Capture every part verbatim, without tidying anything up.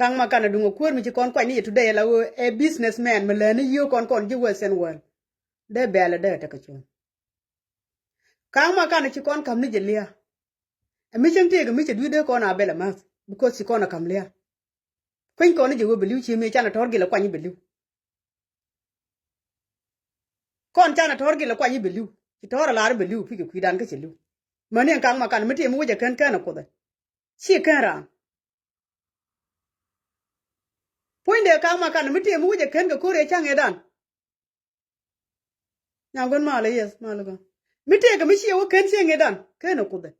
Ka̱ŋ Makan a duŋ a kuäär mi ci kɔn kuany ni jɛ today ala ɣöö ɛ businessman mi lääni yio̱o̱k kɔn kɔn ji̱ Western world. Dee bɛ̈ɛ̈l ɛ dee ɛ tekɛ cuɔ̱ɔ̱ŋ. Ka̱ŋ Makan a ci kɔn ka̱m ni jɛ lia̱a̱. Ɛ mi cäŋ tëëkɛ mi cɛ dui̱r dee kɔn a bɛl ɛ ma̱th because ci kɔn a ka̱m lia̱a̱. Kueny kɔn ni jɛ ɣöö bɛ li̱w ci mëë canɛ tɔ̱r gilɛ kuany bɛ li̱w. Kɔn canɛ tɔ̱r gilɛ kuany bɛ li̱w. Ci tɔ̱r a lar bɛ li̱w pikɛ kui̱dan kä cɛ li̱w. Mäni ɛn Ka̱ŋ Makan mi tëë mi wec ɛ kän kän ɛ Kuoth ɛ. Ci kän raan. Puɔ̱nydɛ Ka̱ŋ Makan mi tëë mi wec ɛ kän kɛ ko̱r ɛ ca̱ŋ ëëdan. Nyaŋ guän malä, yes, malä gɔ̱. Mi tëëkɛ mi ciɛ wä ken cieŋ i̱dan ken ɛ Kuoth ɛ.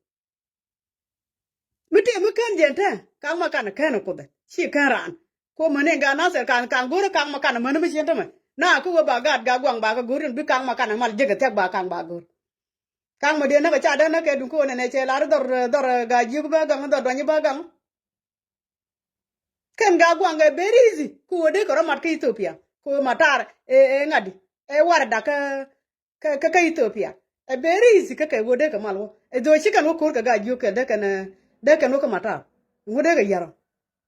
Mi tëë mi ken jɛn tɛ Ka̱ŋ Makan ken ɛ Kuoth ɛ. Ci ken raan. Kuɔ mäni gat Nathir ka̱n ka̱n go̱rä Ka̱ŋ Makan mäni mi cien tämɛ. Na kä wä ba gat Gaa Guaŋ ba kä go̱r in bi Ka̱ŋ Makan mal jek ɛ thiak ba Ka̱ŋ ba go̱r. Ka̱ŋ Makan dee näk ɛ ca dee näk kɛ duŋ kä wä nɛnɛ cɛ lar dhɔr dhɔr Gaa Jiök ba gaŋ dhɔr Duany ba gaŋ. Kɛn Gaa Guaŋ ɛ very easy. Ku wä dee kɛ rɔ mat kä Ethiopia ku wä matar ɛ ɛ ŋa̱di ɛ warda kä kä kä Ethiopia. Ɛ very easy kä kɛ wä dee kɛ mal wä ɛ dho̱ ci kɛn wä ko̱r kɛ Gaa Jiök kɛ dee kɛn dee kɛn wä kä matar. Wä dee kɛ yɛrɔ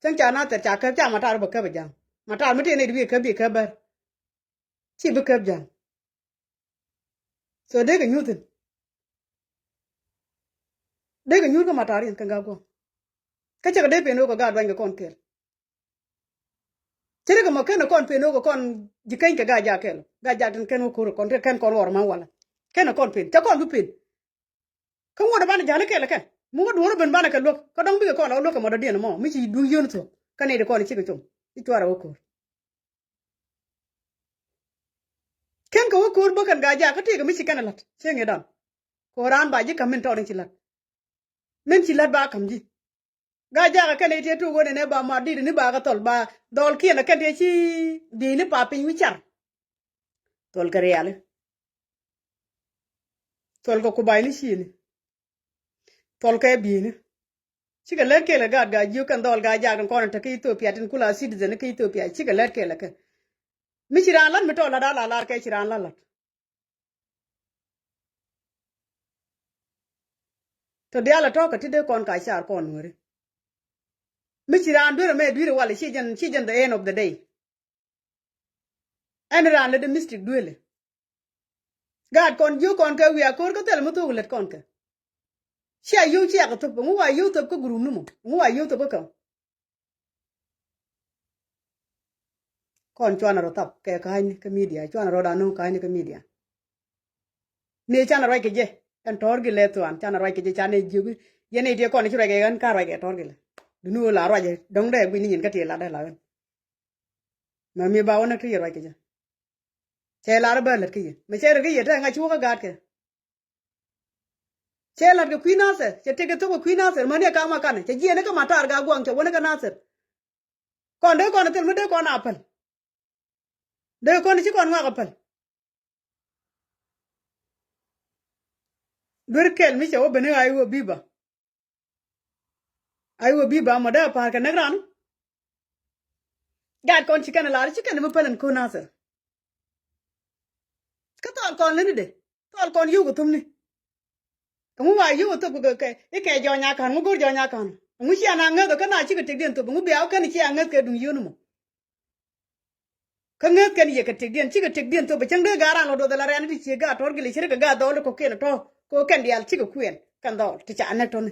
cäŋ ca Nathir ca käp ca matar bä käp ɛ ja̱ŋ. Matar mi tëë nɛy di bi käp bi käp bär. Ci bi käp ja̱ŋ. So dee kɛ nyuth in dee kɛ nyuth kä matar in kɛ Gaa Guaŋ. Kä cɛ kɛ dee pen wä kɛ Gaa Duany kɛ kɔn kɛɛl. Cɛ dee kɛ mɔ ken kɔn pen wä kɛ kɔn ji̱ keny kɛ Gaa Jak kɛɛl. Gaa Jak tin ken wä ko̱r kɔn tin ken kɔn wä rɔ ma̱n walɛ. Ken kɔn pen cɛ kɔn bi pen. Kä ŋuɔ̱t banɛ ja̱l kɛɛl kɛn mi wä duɔ̱ɔ̱r ben banɛ kɛ luäk kä dɔ̱ŋ bikɛ kɔn ɔ luäk kɛ mɔdɔ̱diɛn mɔ mi ci duŋ yön thuɔ̱k kä nɛy di kɔn cikɛ com. Ci cuarɛ wä ko̱r. Ken kɛ wä ko̱r bä kɛn Gaa Jak kä tëëkɛ mi ci kɛn ɛ la̱t cieŋ i̱dan. Kɛ ɣöö raan ba ji̱ ka̱m min tɔɔt in ci la̱t. Min ci la̱t ba ka̱m ji̱. Gaa Jak kɛn i̱ tiee tuk ɣöö nɛnɛ ba mat di̱t ni ba kä thɔl ba dhɔlkiɛn ɛ kɛn tiee ci bieyni pa piny wi̱c car. Thɔl kɛ riali. Thɔl kɛ kubayni ciini. Thɔl kɛ bieyni. Cikɛ lät kɛɛl kɛ gaat Gaa Jiök kɛn dhɔl Gaa Jak tin kɔn in te kä Ethiopia tin kula citizen kä Ethiopia cikɛ lät kɛɛl kɛ kɛ. Mi ci raan lat mi tɔɔt lat a la lar kɛ ci raan lat lat. Tɔ diaal a tɔ̱ kɛ ti dee kɔn ka car kɔn nueeri. Mi ci raan duer ɛmɛ dui̱r iwal ci jɛn ci jɛn the end of the day. Ɛn raan lät di mistik duëëli. Gaat kɔn jiök kɔn kɛ wiaa ko̱r kä thil mi thok lät kɔn kɛ. Cia yio̱w ciak thop ɛŋu wa yio̱w thop kä gurum ni mɔ ɛŋu wa yio̱w thop kä käŋ. Kɔn cuanɛ rɔ thap kɛ ka̱a̱cni kä midia cuanɛ rɔ dan no̱o̱ŋ ka̱a̱cni kä midia. Mëë canɛ ruac kɛ jɛ ɛn tɔ̱r gilɛ thuan canɛ ruac kɛ jɛ canɛ jiök. Yɛn i̱ tiɛ kɔn i̱ ci ruac kɛ ɣän ka ruac kɛ tɔ̱r gilɛ. Duni ɣöö la ruacɛ dɔ̱ŋ dee guic ni nyin kä tiɛ lat dee la ɣän. Mɛ mi ba wä näk ti yɛ ruac kɛ jɛ. Cɛ lar bä lät kä yɛ mɛ cɛ rɛ kä yɛ te ŋa̱c ci wä kä gaatkɛ. Cɛ la̱t kɛ kui̱ Nathir cɛ tëk kɛ thok kɛ kui̱ Nathir mäni ɛ ka̱a̱k ma kanɛ cɛ jiɛn ni kä matar Gaa Guaŋ cɛ wä ni kä Nathir. Kɔn dee kɔn thil mi dee kɔn a päl. Dee kɔn ci kɔn ŋɔak a päl. Duer kɛl mi cɛ wä ben i̱ ɣa̱c wä bi̱ba. Ai wä bi̱ba mɔ dee a pa̱a̱r kɛ näk ran. Gat kɔn ci kɛn a lar ci kɛn mi päl ɛn ko̱n Nathir. Kä thɔɔl kɔn lätni dee thɔɔl kɔn yio̱w kɛ thumni. Ɛŋu wa yio̱w kɛ thop kɛ kɛ i̱ kɛ jɔny a ka̱n ŋu go̱r jɔny a ka̱n. Ɛŋu ci an a ŋäth ɔ kɛn a cikɛ tëkdiɛn thop ɛŋu bia wä kɛn ci a ŋäth kɛ duŋ yio̱n mɔ. Kä ŋäth kɛn yɛ kɛ tëkdiɛn cikɛ tëkdiɛn thop ɛ cäŋ dee gaat ran lɔ duɔth ala rɛ̈n ti cie gaat tɔ̱r gilɛ ci ri kɛ gaat dhɔɔl kɔ̱kiɛn ɛ tɔ̱ kɛ kɛn diaal cikɛ kuɛn kɛn dhɔɔl ti ca näk tɔ̱ni.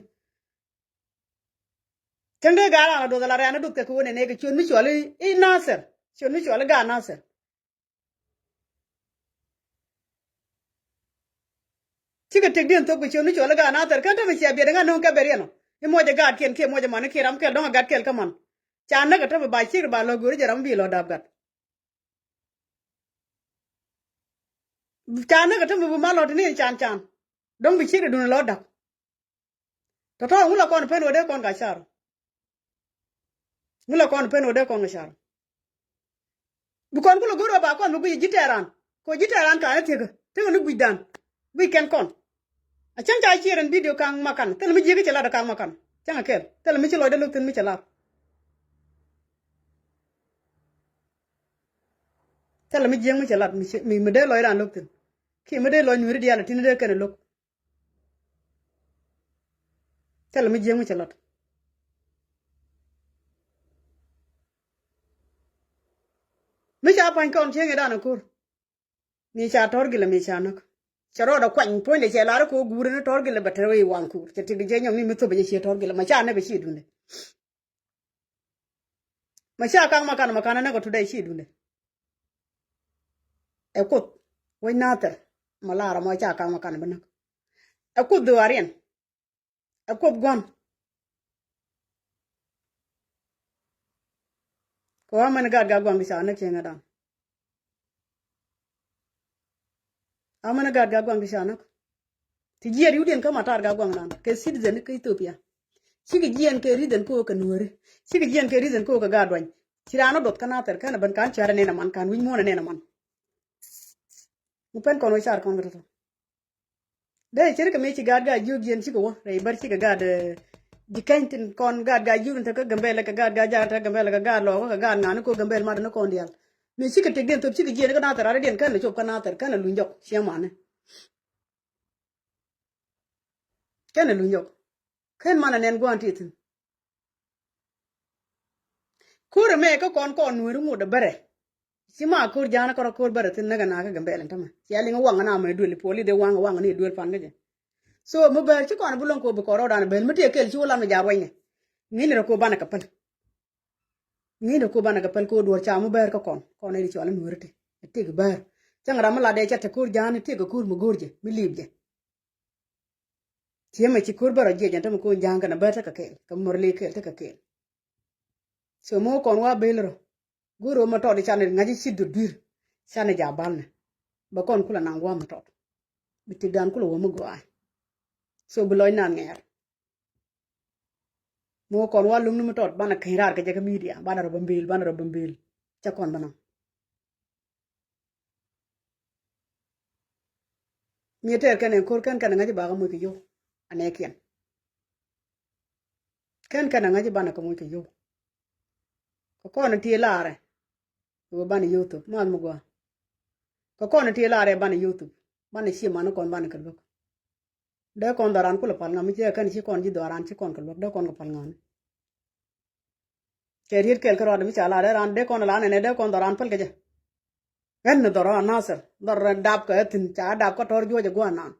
Cäŋ dee gaat ran lɔ duɔth ala rɛ̈n duɔth kɛ kɛ wen ɛ nɛy kɛ ciöt mi cuɔl i̱ Nathir ciöt mi cuɔl i̱ gaat Nathir. Cikɛ tëkdiɛn thop kɛ ciöt ni cuɔl i̱ gaat Nathir kä tämɛ cia biɛt iŋa no̱o̱ŋ kɛ bɛ riɛn ɔ i̱ muɔcɛ gaatkiɛn kiɛ muɔcɛ man i̱ kiɛ ram kɛl dɔ̱ŋ a gatkiɛl kä man. Ca näk ɛ tämɛ ba cik ri ba lɔ go̱ri jɛ ram bi lɔ dap gat. Ca näk ɛ tämɛ bi mal lɔ ti ni can can dɔ̱ŋ bi cik ri duni lɔ dap. Tɔ̱tɔ̱ ŋu la kɔn pen wä dee kɔn ka car. Ŋu la kɔn pen wä dee kɔn ka car. Bi kɔn ku la go̱r wä ba kɔn bi guic ji̱ tɛɛran kɛ ji̱ tɛɛran ka̱n i̱ thiäkä tekɛ ni guic dan. Guic kɛn kɔn a cäŋ ca cier ɛn bidio ka̱ŋ makan thilɛ mi jiäk i̱ cɛ lat ɛ ka̱ŋ makan cäŋ a kɛl thilɛ mi ci lɔcdä lo̱k thi̱n mi cɛ lat. Thilɛ mi jiäk mi cɛ lat mi mi dee lɔc ran lo̱k thi̱n. Kiɛ mi dee lɔc nueeri diaal ɛ ti̱n dee kɛn ɛ lo̱k. Thilɛ mi jiäk mi cɛ lat. Mi ca pa̱ny kɔn cieŋ i̱ dan ɛ ko̱r. Mi ca tɔ̱r gilɛ mi ca näk. Cɛ rɔɔdɛ kuany puɔ̱nydɛ cɛ lar ɛ ko̱r guurɛ ni tɔ̱r gilɛ bɛ te wee waŋ ko̱r. Cɛ tik di cɛ nyɔk ni mi thop ɛ cɛ ciɛ tɔ̱r gilɛ ma ca näk ɛ ci duundɛ. Ma ca kaŋ ma kan ma kan ɛ näk ɛ tudɛ ci duundɛ. Ɛ kuoth wec nathɛr ma lar ɛ mɔ ca kaŋ ma kan bi näk. Ɛ kuoth dhuaariɛn. Ɛ kuoth gua̱n. Kɛ ɣöö amäni gaat Gatguaŋ ti ca näk cieŋädan. Amäni gaat Gatguaŋ ti ca näk. Ti jiɛɛn riwdiɛn kä matar Gatguaŋdan kɛ citizen kä Ethiopia. Cikɛ jiɛɛn kɛ reason kä ɣöö kɛ nuääri. Cikɛ jiɛɛn kɛ reason kä ɣöö kɛ gaat duany. Ci raan ɔ duɔth kä nathɛr kɛn ɛ ben ka̱n cuarɛ nɛn ɛ man ka̱n wi̱c muɔ̱ɔ̱n ɛ nɛn ɛ man. Ŋu pen kɔn wä car kɔn kä tɔ̱tɔ̱. Dee cir kɛ mi ci gaat gaa jiök jiɛn cikɛ wä rɛy bär cikɛ gaat, eh, ji̱ kɛny tin kɔn gaat gaa jiök tin te kä Gambɛl kɛ gaat gaa jaat te Gambɛl kɛ gaat lɔɔk kɛ gaat ŋa̱ni ko Gambɛl mat ni kɔn diaal. Mi cikɛ tëkdiɛn thop cikɛ jiɛn kä nathɛr raridiɛn kɛn lɛ cop kä nathɛr kɛn lɛ luny jɔk ciɛ mani. Kɛn lɛ luny jɔk. Kɛn man anɛn gua̱a̱n ti thi̱n. Ko̱r ɛmɛ kä kɔn kɔn nueeri ŋot ɛ bärɛ. Ci ma ko̱r ja̱a̱n kärɔ ko̱r bärɛ thi̱n näk ɛ nakä Gambɛl ɛn tämɛ. Cia liŋ waŋ na mɛ duël puɔli dee waŋ waŋ ni duël pan kä jɛ. So mi bäär ci kɔn bi lo̱ŋ ko̱r bi kɔn rɔɔdan bäär mi tëë kɛl ci wä lam ni ja̱a̱r wɛnyɛ. Ŋi̱n rɛ ko̱r banɛ kɛ päl. Ŋi̱n rɛ ko̱r banɛ kɛ päl ko̱r duɔ̱ɔ̱r ca mi bäär kä kɔn kɔn ni di cɔal ni nueeri ti. Tëëk bäär cäŋ ram mi lat dee ca te ko̱r ja̱a̱n tëëk kɛ ko̱r mi go̱o̱r jɛ mi liip jɛ. Ciemɛ ci ko̱r bä rɔ jiɛc ɛn tämɛ ko̱n ja̱a̱ŋ kɛnɛ bä tekɛ kɛɛl kɛ mɔr lëë kɛɛl tekɛ kɛɛl. So mi wä kɔn wa bel rɔ go̱r wä ma tɔt i̱ canɛ ŋa̱c i̱ ci dut dui̱r. Canɛ ja̱ balnɛ bɛ kɔn kulɛ naŋ wa ma tɔt. Bi tikdan kulɛ wä mi gɔaa. So bi lɔc nan ŋɛɛr. Mi wä kɔn wa luŋni mi tɔt banɛ keny raar kɛ jɛ kä midia banɛ rɔ bä mbel banɛ rɔ bä mbel. Cɛ kɔn bä naŋ. Mi tɛɛr kɛn ɛn ko̱r kɛn kɛn ŋäc i̱ bakä moc kɛ yio̱w. Anɛ kiɛn kɛn kɛn ŋäc i̱ banɛ kɛ moc kɛ yio̱w. Kɛ kɔn ti laarɛ. Kɛ banɛ yio̱w thop math mi gɔaa. Kɛ kɔn ti laarɛ banɛ yio̱w thop. Banɛ cie mani kɔn banɛ kɛ luäk. Dee kɔn dhɔran kulɛ pal ŋa mi ciɛ kɛn ci kɔn ji̱ dhɔran ci kɔn kɛ luäk dee kɔn kɛ pal ŋa ni. Kɛ riet kɛl kärɔa dee mi ca la dee ran dee kɔn la nɛnɛ dee kɔn dhɔ ran päl kɛ jɛ. Ɣän ni dhɔr a Nasir dhɔr dap kɛ thi̱n ca dap kä tɔr juɔc a guanan.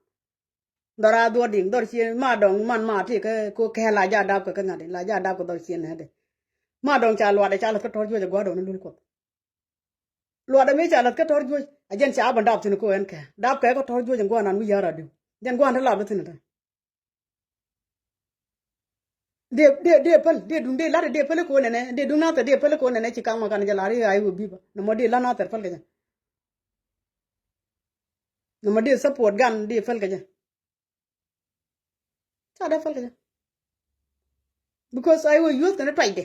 Dhɔr a dhuɔt diŋ dhɔr ci ma dɔŋ man ma ti kɛ ko kɛ la ja dap kɛ kɛ ŋa̱t la ja dap kɛ dhɔr ci nɛ dee. Ma dɔŋ ca luat ca la kä tɔr juɔc a gua dɔŋ ni lul kuɔth. Luɔt ɛmɛ ca lath kä tɔr juɔc a jɛn ca bä dap thin ko ɛn kɛ dap kɛ kä tɔr juɔc ɛn guanan wi̱c yar a diw jɛn guan ti lap thin ta. Dee dee dee päl dee duŋ dee lat dee päl ko nɛnɛ dee duŋ nath dee päl ko nɛnɛ ci kaŋ ma kan jɛ lar i̱ ɣa̱c wä bi̱bä nɔmɔ dee lat nath päl kɛ jɛ. Nɔmɔ dee support gan dee päl kɛ jɛ. Ca dee päl kɛ jɛ. Because a i̱ wä yuɔth kɛn tuacdɛ.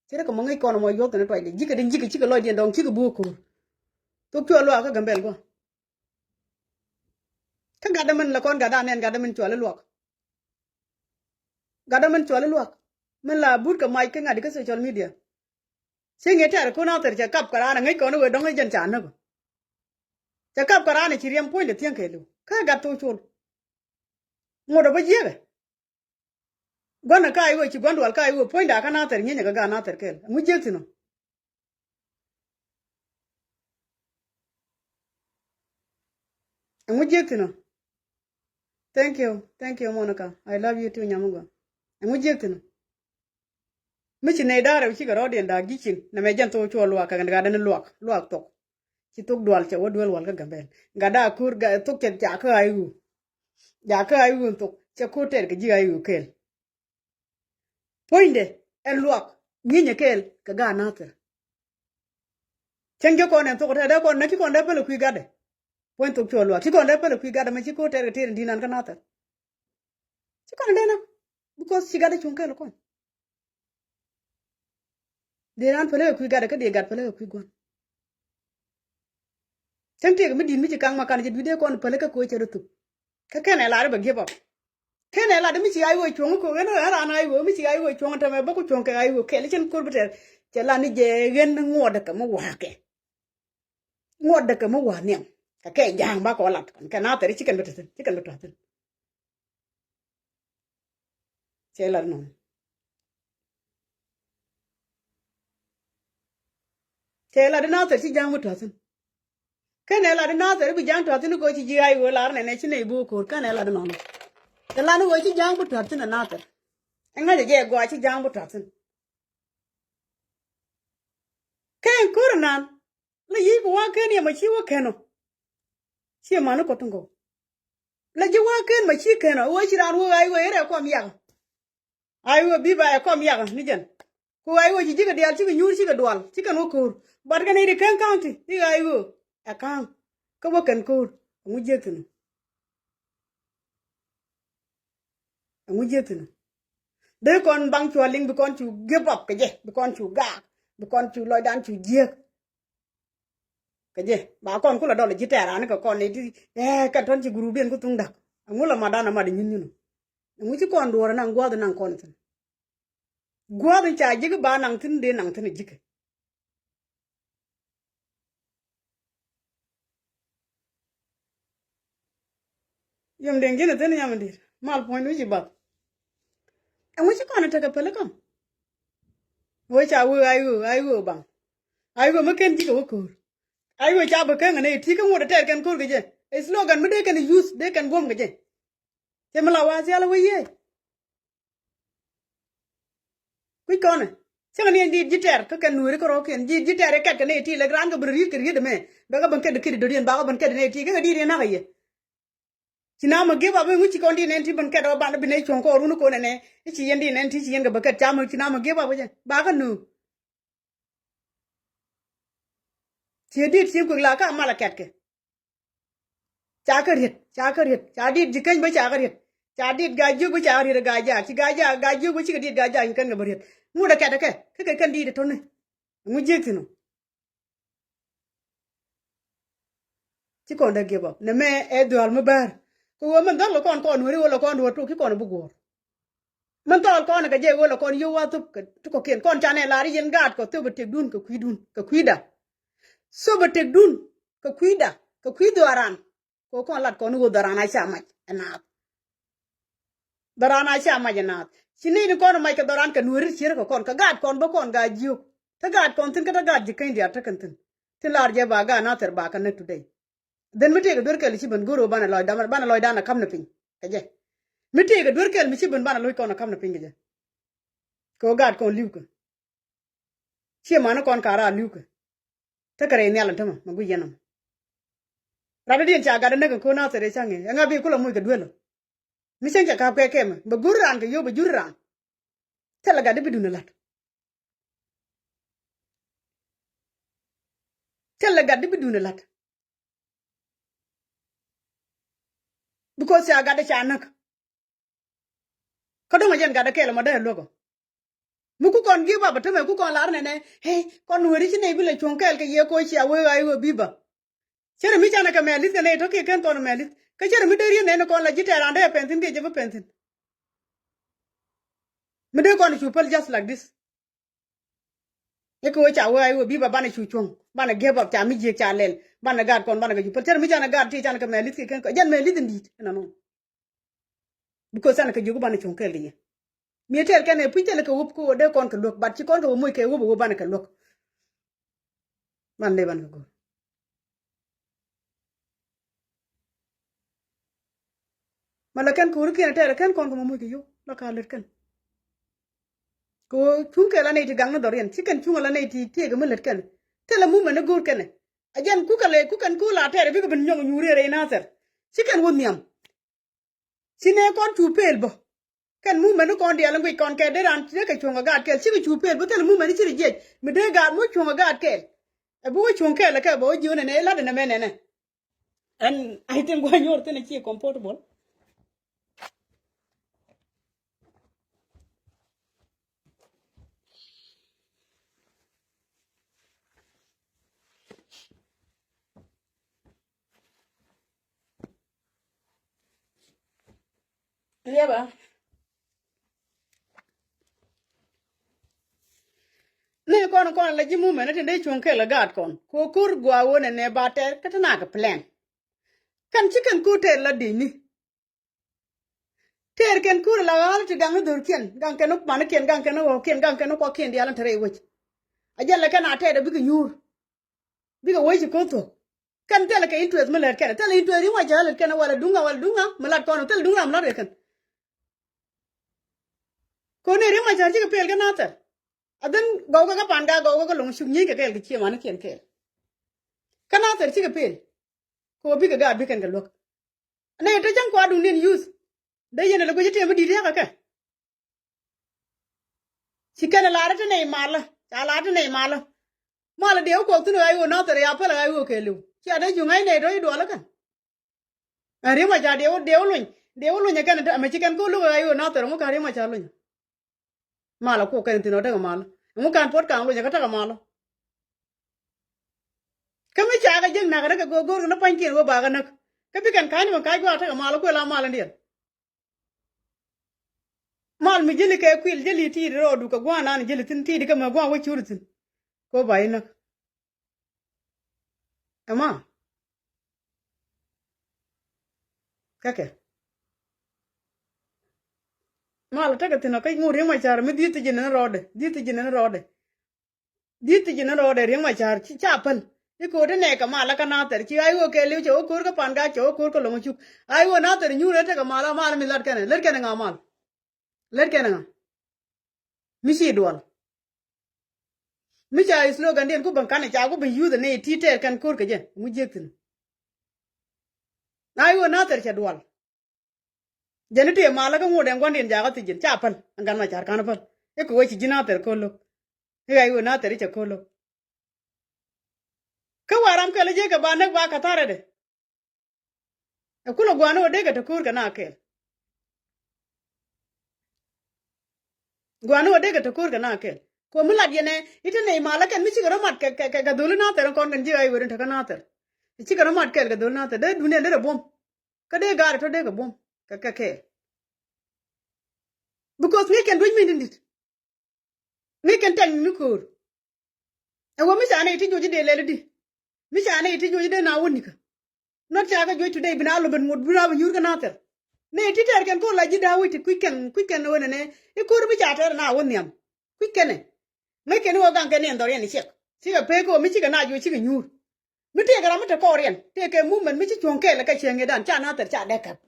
Ci rɛ kɛ mɔ ŋäc kɔn mɔ yuɔth kɛn tuacdɛ ji̱ kɛ den ji̱ kɛ cikɛ lɔcdiɛn dɔŋ cikɛ buɔ ko̱r. Thok cuɛ luaak kä Gambɛl guɔ. Kä gatdä min la kɔn gatdä anɛn gatdä min cuali luak. Gatdä min cuali luak min la but kɛ mac kä ŋa̱t i̱ kä social media. Ci ŋi̱ tɛ̈r kun a thɛr cɛ kap kɛ raan a ŋäc kɔn i̱ wee dɔ̱ŋ i̱ jɛn ca näk. Cɛ kap kɛ raan i̱ ci riɛm puɔ̱nydɛ thiäŋ kɛ li̱w kä gat thok col. Ŋot ɔ bä jiäkɛ. Gua̱n ɛ ka i̱ wee ci gua̱n dual ka i̱ wee puɔ̱nyda kä nathɛr nyienyɛ kɛ gaat nathɛr kɛl ɛŋu jiäk thi̱n ɔ. Ɛŋu jiäk thi̱n ɔ. Thank you, thank you Monica, I love you too nyam mi gɔaa. Ɛŋu jiäk thi̱n ɔ. Mi ci nɛy da̱a̱r rɛw cikɛ rɔɔdiɛn da̱a̱k ji̱ cin nɛmɛ jɛn thok cuɔ luak kɛ gat dɛn luak luak thok. Ci thok dual cɛ wä duel wal kä Gambɛl gat da̱a̱k ko̱r thok cɛ jakä a i̱ wee. Jakä a i̱ wee thok cɛ ko̱r tɛɛr kɛ ji̱ a i̱ wee kɛl. Puɔ̱nydɛ ɛn luak nyinyɛ kɛɛl kɛ gaat nathir. Cäŋ jɛ kɔn ɛn thok tɛɛr dee kɔn näk ci kɔn dee päl ɛ kui̱ gatdɛ. Puɔ̱ny thok cuɔ luak ci kɔn dee päl ɛ kui̱ gatdɛ mɛ ci ko̱r tɛɛr kɛ tëër in di̱i̱n an kä nathir. Ci kɔn dee näk. Because ci gatdɛ cuŋ kɛɛl kɔn. Dee raan päl ɛ kui̱ gatdɛ kä dee gat päl ɛ kui̱ gua̱n. Cäŋ tëëk mi di̱i̱t mi ci kaŋ ma kan jɛ dui̱dɛ kɔn päl kä koc cɛ rɔ thuk. Kä kɛn ɛ lar bɛ give up. Kɛn ɛ lar mi ci ay wee cuɔ̱ŋ ko ɣän ɣän raan ay wee mi ci ay wee cuɔ̱ŋ tämɛ bä ku cuɔ̱ŋ kɛ ay wee kɛl cɛn ko̱r bi tɛr. Cɛ lar ni jɛ ɣän ŋuɔ̱t däkɛ mi wa̱a̱ kɛ. Ŋuɔ̱t däkɛ mi wa̱a̱ nhiam kɛ kɛ ja̱a̱ŋ ba kɔ lat kɔn kɛ na thɛr ci kɛn bä te thi̱n ci kɛn bä te thi̱n. Cɛ lat nɔn. Ɛ lat di Nathir ci ja̱a̱ŋ bi tɔ̱thin. Kɛn ɛ lat di Nathir bi ja̱a̱ŋ tɔ̱thin kɛ ɣöö ci ji̱ ay ɣöö lar nɛnɛ ci nɛy bi wä ko̱r kɛn ɛ lat di nɔnɔ. Ɛ lat ni ɣöö ci ja̱a̱ŋ bi tɔ̱thin ɛ Nathir. Ɛ ŋa̱c ɛ jɛ ɛ gɔaa ci ja̱a̱ŋ bi tɔ̱thin. Kɛn ko̱r nan la yic bi wa̱a̱ ken yɛ mɔ ci wä kɛn ɔ. Ci mani kɔ tin kɔ la ji̱ wa̱a̱ ken mɔ ci kɛn ɔ wee ci raan wee ay wee rɛ kɔm yak. Ay wee bi ba ɛ kɔm yak ni jɛn. Ku ay wee ci ji̱ kɛ diaal ci kɛ nyuur ci kɛ dual ci kɛn wä ko̱o̱r. Bat kɛn i̱ di ken ka̱ŋ ti i̱ ay wee ɛ ka̱ŋ. Kä wä kɛn ko̱o̱r ɛŋu jiek thin ɔ. Ɛŋu jiek thin ɔ. Dee kɔn baŋ cua liŋ bi kɔn cu give up kɛ jɛ bi kɔn cu gaak bi kɔn cu lɔcdan cu jiek. Kɛ jɛ ba kɔn kulɛ dɔl ji̱ tɛɛr ani kɛ kɔn ni ti ɛ kɛ tɔn ci gurup diɛn ku thuŋ da̱k. Ɛŋu lɛ matdan amat inyuny nyun ɔ. Ɛŋu ci kɔn duɔ̱ɔ̱r naŋ gua̱a̱th naŋ kɔn thin. Gua̱a̱th in ca ji̱k ba naŋ thin dee naŋ thin ji̱k. Yom den ji̱n a thin yam dit mal puɔ̱ny wi̱ci bath. Ɛŋu ci kɔn a tekɛ päli kɔn. Wee ca wee ay wee ay wee baŋ. Ay wee mi ken ji̱k a wee ko̱o̱r. Ay wee ca bä ken a nɛy ti kä ŋot a tɛɛr kɛn ko̱o̱r kɛ jɛ. Ɛ slogan mi dee kɛn use dee kɛn guɔ̱m kɛ jɛ. Cɛ mi la wa̱a̱ thial a wee yiëë. Kui̱c kɔnɛ cäŋ ni ɛn diit ji̱ tɛr kä kɛn nueeri kärɔɔkiɛn diit ji̱ tɛr ɛ kɛt kɛ nɛy ti lɛk raan kɛ bi ri̱t kɛ ri̱t ɛmɛ. Bɛ kɛ ben kɛt kɛ ti dɔ̱diɛn bakɛ ben kɛt nɛy ti kɛ kɛ diit yɛn nakä yɛ. Ci namä gi̱p apɛ ŋuci kɔn diit nɛn ti ben kɛt ɔ ban bi nɛy cuɔ̱ŋ kɔɔr wun kɔn ɛnɛ. I̱ ci yɛn diit nɛn ti ci yɛn kɛ bä kɛt camä ci namä gi̱p apɛ jɛ bakä nu. Ciɛ diit ci kuek la ka mal a kɛtkɛ. Ca kä riet ca kä riet ca diit ji̱ keny bä ca kä riet. Ca diit ga̱a̱c jiök bä ca kä riet ga̱a̱c jaak ci ga̱a̱c jaak ga̱a̱c jiök bä cikɛ diit ga̱a̱c jaak ci kɛn kɛ bä riet. Ŋut a kɛt ɛ kɛ kä kɛ kɛn diit ɛ to̱ni. Ŋu jiek thi̱n ɔ. Ci kɔn dee give up nɛ mɛ ɛ dhua̱l mi bäär. Kɛ ɣöö min dhɔl kɛ kɔn kɔn nueri ɣöö lɛ kɔn duɔ̱ɔ̱r tok ci kɔn bi guɔ̱ɔ̱r. Min thɔɔl kɔn kɛ jɛ ɣöö lɛ kɔn yio̱w a thop kɛ ti kɔ̱kiɛn kɔn canɛ lar i̱ yɛn gaat kɔ thop ɛ tëkdun kɛ kui̱dun kɛ kui̱da. Thop ɛ tëkdun kɛ kui̱da kɛ kui̱ dhuaaran. Kɛ kɔn lat kɔn i̱ ɣöö dhɔran a ca mac ɛ naath. Dhɔran a ca mac ɛ naath ci nɛy ni kɔn mac kɛ dhɔran kɛ nueeri cier kɛ kɔn kɛ gaat kɔn bä kɔn gaa jiök. Te gaat kɔn thi̱n kä te gaat ji̱ keny diaal tekɛn thi̱n. Thi̱n lar jɛ ba gaat nathɛr ba kɛ näk today. Then mi tëëkɛ duer kɛl ci ben go̱r ɣöö banɛ lɔcdan banɛ lɔcdan a ka̱m ni piny kɛ jɛ. Mi tëëkɛ duer kɛl mi ci ben banɛ lo̱c kɔn a ka̱m ni piny kɛ jɛ. Kɛ ɣöö gaat kɔn li̱wkɛ. Ciɛ mani kɔn ka raar li̱wkɛ. Tekɛ rɛy nhial in tämɛ mɛ guic yɛn nɔmɔ. Rat dɔ̱diɛn ca gat inäk in ko̱n nathɛr ɛ ca̱ŋ ɛ ɛŋa bi kulɛ moc kɛ duel ɔ. Mi cäŋ cɛ ka̱p kɛ kɛmɛ bɛ go̱r raan kɛ yio̱w bɛ jur raan. Thilɛ gat di bi dun ɛ la̱t. Thilɛ gat di bi dun ɛ la̱t. Because ca gat di ca näk. Kä do̱ŋ a jɛn gat a kɛɛl ɛmɔ dee luäk ɔ. Mi ku kɔn give up a tämɛ ku kɔn lar nɛnɛ. Hey, kɔn nueeri ci nɛy bi lɛ cuɔ̱ŋ kɛɛl kɛ yɛ koc cia wee ɣa̱c ɣöö bi bä. Cärɛ mi canɛ kɛ mɛɛlith kɛ nɛy tɔ̱ kiɛ ken thɔn mɛɛlith kä cärɛ mi dee riet nɛn kɔn la ji̱ tɛɛr an dee a pɛn thi̱n kiɛ jɛ bi pɛn thi̱n. Mi dee kɔn cu päl just like this. I̱ kɛ wee ca wee a i̱ wee bi̱i̱ ba banɛ cu cuɔ̱ŋ banɛ gɛp up ca mi jiëk ca lɛl banɛ gaat kɔn banɛ kɛ cu päl cär mi canɛ gaat ti canɛ kɛ mɛ li̱th kɛ kɛn kɔ jɛn mɛ li̱th in di̱i̱t ɛn anɔŋ. Because canɛ kɛ jiök banɛ cuɔ̱ŋ kɛɛl kɛ yɛ. Mi tɛɛr kɛn ɛ puc thilɛ kɛ wop kɛ wee dee kɔn kɛ luäk but ci kɔn kɛ wee moc kɛ wop ɛ wop banɛ kɛ luäk. Man lɛ ban kɛ go̱o̱r. Ma la kɛn ko̱ri kiɛn tɛɛrɛ kɛn kɔn kɛ ma moc kɛ yio̱w la ka lät kɛn. Kɛ ɣöö cuŋ kɛ la nɛy ti gaŋ ni dhɔriɛn ci kɛn cuŋ la nɛy ti tiɛɛkɛ mi lät kɛn. Thilɛ mumɛn ni go̱o̱r kɛnɛ a jɛn kukɛ lɛ kukɛn ko̱o̱l a tɛɛrɛ bikɛ ben nyɔk nyuuri rɛy nathɛr. Ci kɛn wä nhiam. Ci nɛ kɔn cu pel bä. Kɛn mumɛn ni kɔn diaal in guic kɔn kɛ dee raan dee kɛ cuɔ̱ŋ kɛ gaat kɛl cikɛ cu pel bä thil mumɛn ni ci ri jiɛc mi dee gaat muc cuɔ̱ŋ kɛ gaat kɛl. Ɛ bi wä cuɔ̱ŋ kɛl kɛ bä wä jiön ɛnɛ lat ɛnɛ mɛn ɛnɛ. Ɛn I think gua̱ nyuɔr thin a ci comfortable. Liɛpɛ. Ni kɔn kɔn la ji̱ mumɛn ni tin dee cuŋ kɛl kɛ gaat kɔn. Ko ko̱r gua̱a̱ wä nɛ nɛ ba tɛr kä ti nak kɛ plan. Kɛn ci kɛn ko̱r tɛr la dee ni. Tɛɛr kɛn ko̱r la ɣa̱l ti gaŋ ni dhorkiɛn gaŋ kɛn ni manikiɛn gaŋ kɛn ni ɣɔ̱kiɛn gaŋ kɛn ni kuakiɛn diaal in te rɛy wec. A jɛn lɛ kɛn a tɛɛr a bikɛ nyuur. Bikɛ wec ci ko̱th thuɔ̱k. Kɛn thilɛ kɛ interest mi lät kɛn, thilɛ interest Riek Machar lät kɛn walɛ duŋ ŋa, walɛ duŋ ŋa mi lat kɔn, thilɛ duŋ ram lat kɛ kɛn. Koni Riek Machar cikɛ pel kä Nathɛr. A dhin gɔw kɛ kä Pangak, gɔw kɛ kä Loŋcuk, nyiey kɛ kɛɛl kɛ ciɛ manikiɛn kɛɛl. Kä Nathɛr cikɛ pel. Kɛ ɣöö bikɛ gaat bikɛn kɛ luäk. Nɛ yɛ te cäŋ kua duŋdiɛn youth. Dee yɛn ɛ lɛ guic i̱ tëë mi di̱i̱t ria̱kä kɛ. Ci kɛn ɛ lar i̱ te nɛy malä, ca lar i̱ te nɛy malä. Malä dee wä kuɔth thi̱n ɣa̱c ɣöö Nathɛr ya päl ɣa̱c ɣöö kɛɛliw. Cia dee cu ŋa̱c nɛy tɔ̱ i̱ dualä kɛn. Ɛ Riek Machar dee wä, dee wä luny, dee wä luny ɛ kɛn ɛ mɛ ci kɛn ko̱ lo̱k ɛ ɣa̱c ɣöö Nathɛr ŋu ka̱n Riek Machar luny. Malä kuɔk kɛn thi̱n ɔ tekɛ malä. Ɛŋu ka̱n puɔ̱t ka̱n loc ɛ kä tekɛ malä. Kä mi ca kɛ jiäk na̱k rɛ kɛ go̱o̱r go̱o̱r kɛ ni pa̱nykiɛn ɣöö ba kɛ näk. Kä bi kɛn ka̱ny ni kɛ ka̱c gua̱a̱k tekɛ malä kuël a malä diɛn. Mal mi jäli kɛ kuil jäli ti̱i̱t rɔɔdu kɛ gua̱a̱k nan jäli thi̱n ti̱i̱t kä mɛ gua̱a̱k wä cur thi̱n. Kɛ ɣöö ba inäk. Ɛma. Kä kɛ. Mal tekɛ thi̱n ɔ kä ŋut Riek Machar mi dhi̱i̱t thi̱ ji̱n ni rɔɔdɛ, dhi̱i̱t thi̱ ji̱n ni rɔɔdɛ. Dhi̱i̱t thi̱ ji̱n ni rɔɔdɛ Riek Machar ci ca päl. I̱ ko̱o̱t inɛ kɛ mal kä Nathɛr ci ɣa̱c ɣöö kɛɛliw cɛ wä ko̱o̱r kä Pangak cɛ wä ko̱o̱r kä Loŋcuk. Ɣa̱c ɣöö Nathɛr nyuur ɛ tekɛ mal a mal mi lat kɛnɛ, lät kɛnɛ ŋa mal. Lät kɛn ŋa? Mi ci duɔl. Mi ca slogan diɛn ku ben kanɛ ca ku ben youth ni ti tɛɛr kɛn ko̱r kɛ jɛ ŋu jiek thin. Na iwä Nathɛr cɛ duɔl. Jɛn i̱ tëë malä kä ŋot ɛn gua̱ndiɛn jakä thi̱c jɛn ca päl ɛn gan Machar ka̱n päl. I̱ kɛ wee ci ji̱ Nathɛr ko̱l lo̱k. I̱ ɣa̱c iwä Nathɛr i̱ cɛ ko̱l lo̱k. Kä waram kɛl i̱ jek kɛ ba näk ba kɛ tha̱rɛ dɛ. Ɛ kulɛ gua̱a̱ni wä dee kɛ te ko̱o̱r kɛ na kɛɛl. Gua̱a̱ni wä dee kɛ te ko̱o̱r kɛ na kɛɛl. Kuɔ mi lat yɛn ɛ i̱ te nɛy malä kɛn mi cikɛ rɔ mat kɛ, kɛ, kɛ, kɛ dholi Nathɛr kɔn kɛn ji̱ ɣa̱c weri te kä Nathɛr. Cikɛ rɔ mat kɛɛl kɛ dholi Nathɛr dee dunia dee rɛ buɔ̱m. Kä dee gaari tɔ dee kɛ buɔ̱m kɛ, kɛ kɛɛl. Because ŋi̱i̱c kɛn duec mi ni di̱t. Ŋi̱i̱c kɛn tɛŋ ni ko̱o̱r. Ɛ wä mi ca nɛy ti juɔc i̱ dee lɛl i̱di. Mi ca nɛy ti juɔc i̱ dee na wä nikä. Not ca kɛ juɔc today bi na lɔ ben ŋot bi na bi nyuur kä Nathɛr. Nɛy ti tɛɛr kɛn ko̱r la ji̱ da̱a̱ wec ti kui̱c kɛn, kui̱c kɛn ɣöö nɛnɛ i̱ ko̱r mi ca tɛɛr na wä nhiam. Kui̱c kɛnɛ. Ŋäc kɛn i̱ ɣöö gaŋ kɛn ni ɛn dhɔriɛn i̱ ciɛk. Cikɛ pek ɣöö mi cikɛ na juɔc cikɛ nyuur. Mi tëëkɛ ram mi te kɔɔriɛn tëëkɛ movement mi ci cuɔ̱ŋ kɛɛl ɛ kɛ cieŋ ëëdan ca Nathɛr ca dee käp.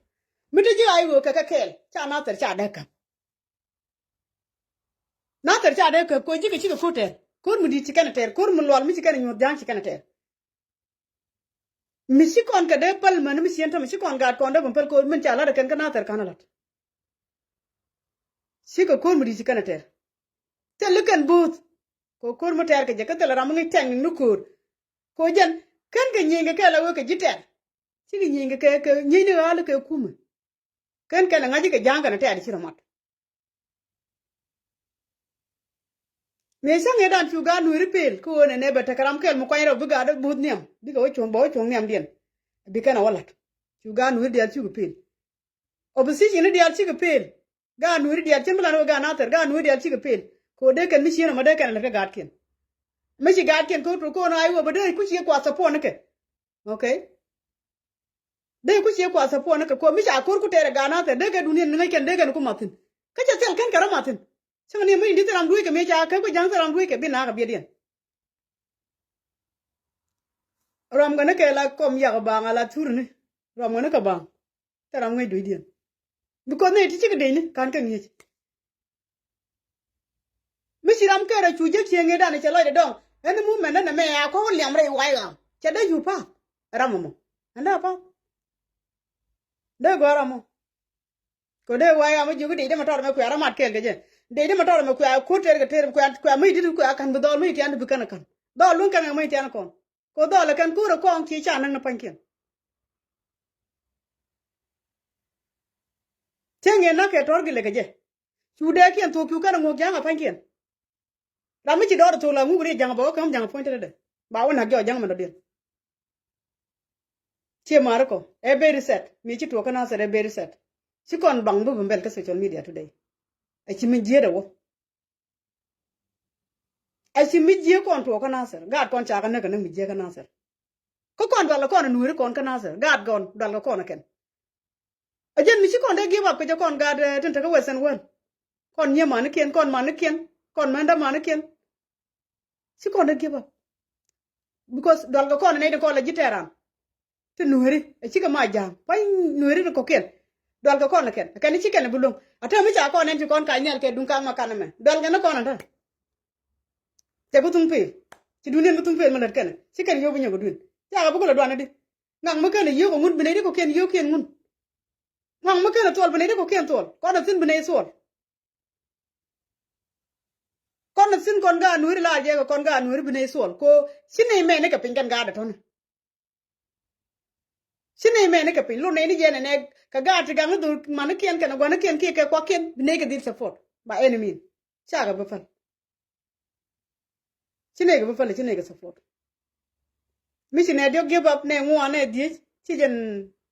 Mi te ji̱ ɣa̱c ɣöö kɛ kɛ kɛɛl ca Nathɛr ca dee käp. Nathɛr ca dee käp koc ji̱ kɛ cikɛ ko̱r tɛɛr. Ko̱r mi di̱i̱t ci kɛn ɛ tɛɛr, ko̱r mi lual mi ci kɛn ɛ nyuɔ̱th ja̱a̱ŋ ci kɛn ɛ tɛɛr. Mi ci kɔn kɛ dee päl män mi ciën tämɛ ci kɔn gaat kɔn dee bä päl ko̱r min ca la̱t ɛ kɛn kä Nathɛr ka̱n ɛ la̱t. Cikɛ ko̱r mi di̱i̱t ci kɛn ɛ tɛɛr. Thil i̱ kɛn bo̱o̱th. Kɛ ko̱r mi tɛɛr kɛ jɛ kä thil ɛ ram mi ŋi̱c tɛŋ ni ko̱r. Kɛ jɛn kɛn kɛ nyieny kɛ kɛɛl ɛ wee kɛ ji̱ tɛɛr. Cikɛ nyieny kɛ, kɛ, kɛ nyieny ni ɣa̱a̱l kɛ kumɛ. Kɛn kɛn ɛ ŋa̱c kɛ ja̱a̱ŋ kɛn ɛ tɛɛr ci rɔ mat. Mëë cäŋ ëëdan cu gaat nueeri pel kä ɣöö nɛnɛ bɛ tekɛ ram kɛl mi kuany rɛw bi gaat buth nhiam bikɛ wä cuɔ̱ŋ bɛ wä cuɔ̱ŋ nhiamdiɛn. Bi kɛn a wä la̱t cu gaat nueeri diaal cukɛ pel. Opposition ni diaal cikɛ pel. Gaat nueeri diaal cin bi lan wä gaat Nathɛr gaat nueeri diaal cikɛ pel. Kɛ ɣöö dee kɛn mi cieen ɛmɔ dee kɛn a lät kä gaatkiɛn. Mi ci gaatkiɛn kä ɣöö tok kä ɣöö na iwä bä dee kuc ciek kua support ni kɛ. Okay. Dee ku cie kuath support ni kɛ kuɔ mi ca ko̱r ku tɛɛr ɛ gaat Nathɛr dee kɛ dunia ni ŋäc kɛn dee kɛn ku mathin. Kä cɛ thil kɛn kɛ rɔ mathin. Cäŋ ni mi in di̱t thil ram duec kɛ mi ca kɛ ku ja̱ŋ thil ram duec kɛ bi naak kɛ biɛtdiɛn. Ram kɛ ni kɛ la kɔm yak baŋ a la thurni. Ram kɛ ni kɛ baŋ. Thil ram ŋäc duecdiɛn. Because ni ti cikɛ dec ni ka̱n kɛ ŋi̱eec. Mi ci ram kɛɛr a cu jek cieŋ ëëdan cɛ lɔcdɛ dɔ̱ŋ. Ɛn movement ɛn ɛmɛ a kɔk liam rɛy wac ɣam cɛ dee cu pa̱a̱th. Ram ɛmɔ ɛn dee a pa̱a̱th. Dee gɔ̱a̱r ram mɔ. Kɛ dee wac ɣam mi jiök i̱ dec dee mɛ tɔr ɛmɛ kuɛ ram mat kɛɛl kɛ jɛ. Dec dee mɛ tɔr ɛmɛ kuɛ a ko̱r tɛɛr kɛ tɛɛr kuɛ, kuɛ mi di̱t kuɛ a ka̱n bi dhɔl mi tian ti bi kɛn a ka̱n. Dhɔl luäŋ kɛn kɛ mi tian kɔn. Kɛ dhɔl ɛ kɛn ko̱r ɛ kɔŋ ci ca näk ni pa̱nykiɛn. Cieŋ ëë näk kɛ tɔr gilɛ kɛ jɛ. Cu dee kiɛn thuɔ̱k cu kɛn a ŋuɔ̱k ja̱a̱ŋ a pa̱nykiɛn. Ram mi ci dɔɔr thok la ŋuk ri ja̱ŋ bä wä käm ja̱ŋ puɔ̱ny tetdä. Ba wä nak jɔɔc ja̱ŋ mɛn dɔ̱diɛn. Cie mar kɔ ɛ very sad mi ci tuɔɔk kä Nathɛr ɛ very sad. Ci kɔn baŋ bi bi bɛl kä social media today. Ɛ ci mi jiet ɛ wä. Ɛ ci mi jiet kɔn tuɔɔk kä Nathɛr gaat kɔn ca kä näk kä näk mi jiet kä Nathɛr. Kä kɔn dual kɛ kɔn ɛ nueeri kɔn kä Nathɛr gaat kɔn dual kɛ kɔn ɛ kɛn. A jɛn mi ci kɔn dee give up kɛ jɛ kɔn gaat, eh, tin te kä Western world. Kɔn nyiee manikiɛn, kɔn manikiɛn, kɔn mɛndä manikiɛn. Ci kɔn dee give up. because dual kɛ kɔn nɛy ti kɔn la ji̱ tɛɛran. Ti nueri ɛ cikɛ ma ja̱a̱ŋ pa̱ny nueri ti kɔ̱kiɛn. Dual kɛ kɔn lɛ kɛn kɛn ci kɛn ɛ bi luäŋ a täämi ca kɔn nɛn ci kɔn ka nyɛl kɛ duŋ ka̱a̱k ma kan ɛmɛ dual kɛn ni kɔn ɛn tääm. Cɛ bi thuŋ peel ci duundiɛn bi thuŋ peel mi lät kɛn ci kɛn yio̱w bi nyɔk ɛ duin. Cakɛ bi kulɛ duan ɛ di ŋaŋ mi kɛn ɛ yio̱w kɛ ŋun bi nɛy ti kɔ̱kiɛn yio̱w kiɛn ŋun. Ŋaŋ mi kɛn ɛ thuɔl bi nɛy ti kɔ̱kiɛn thuɔl kɔn ɛ thi̱n bi nɛy thuɔl. Kɔn thi̱n kɔn ka nuuri la jɛ kɛ kɔn ka nuuri bi nɛy thuɔl ko ci nɛy mɛn ni kɛ piny kɛn ka dɛ tɔni. Ci nɛy mɛn ni kɛ piny lo nɛy ni jɛ nɛ nɛ kɛ gaat ti gaŋ ni dhor man ni kiɛn kɛn guan ni kiɛn kiɛ kɛ kuak kiɛn bi nɛy kɛ dhil support ba ɛn min. Cakɛ bi päl. Ci nɛy kɛ bi päl ci nɛy kɛ support. Mi ci nɛ diɔk give up nɛ ŋuan nɛ dhiec ci jɛn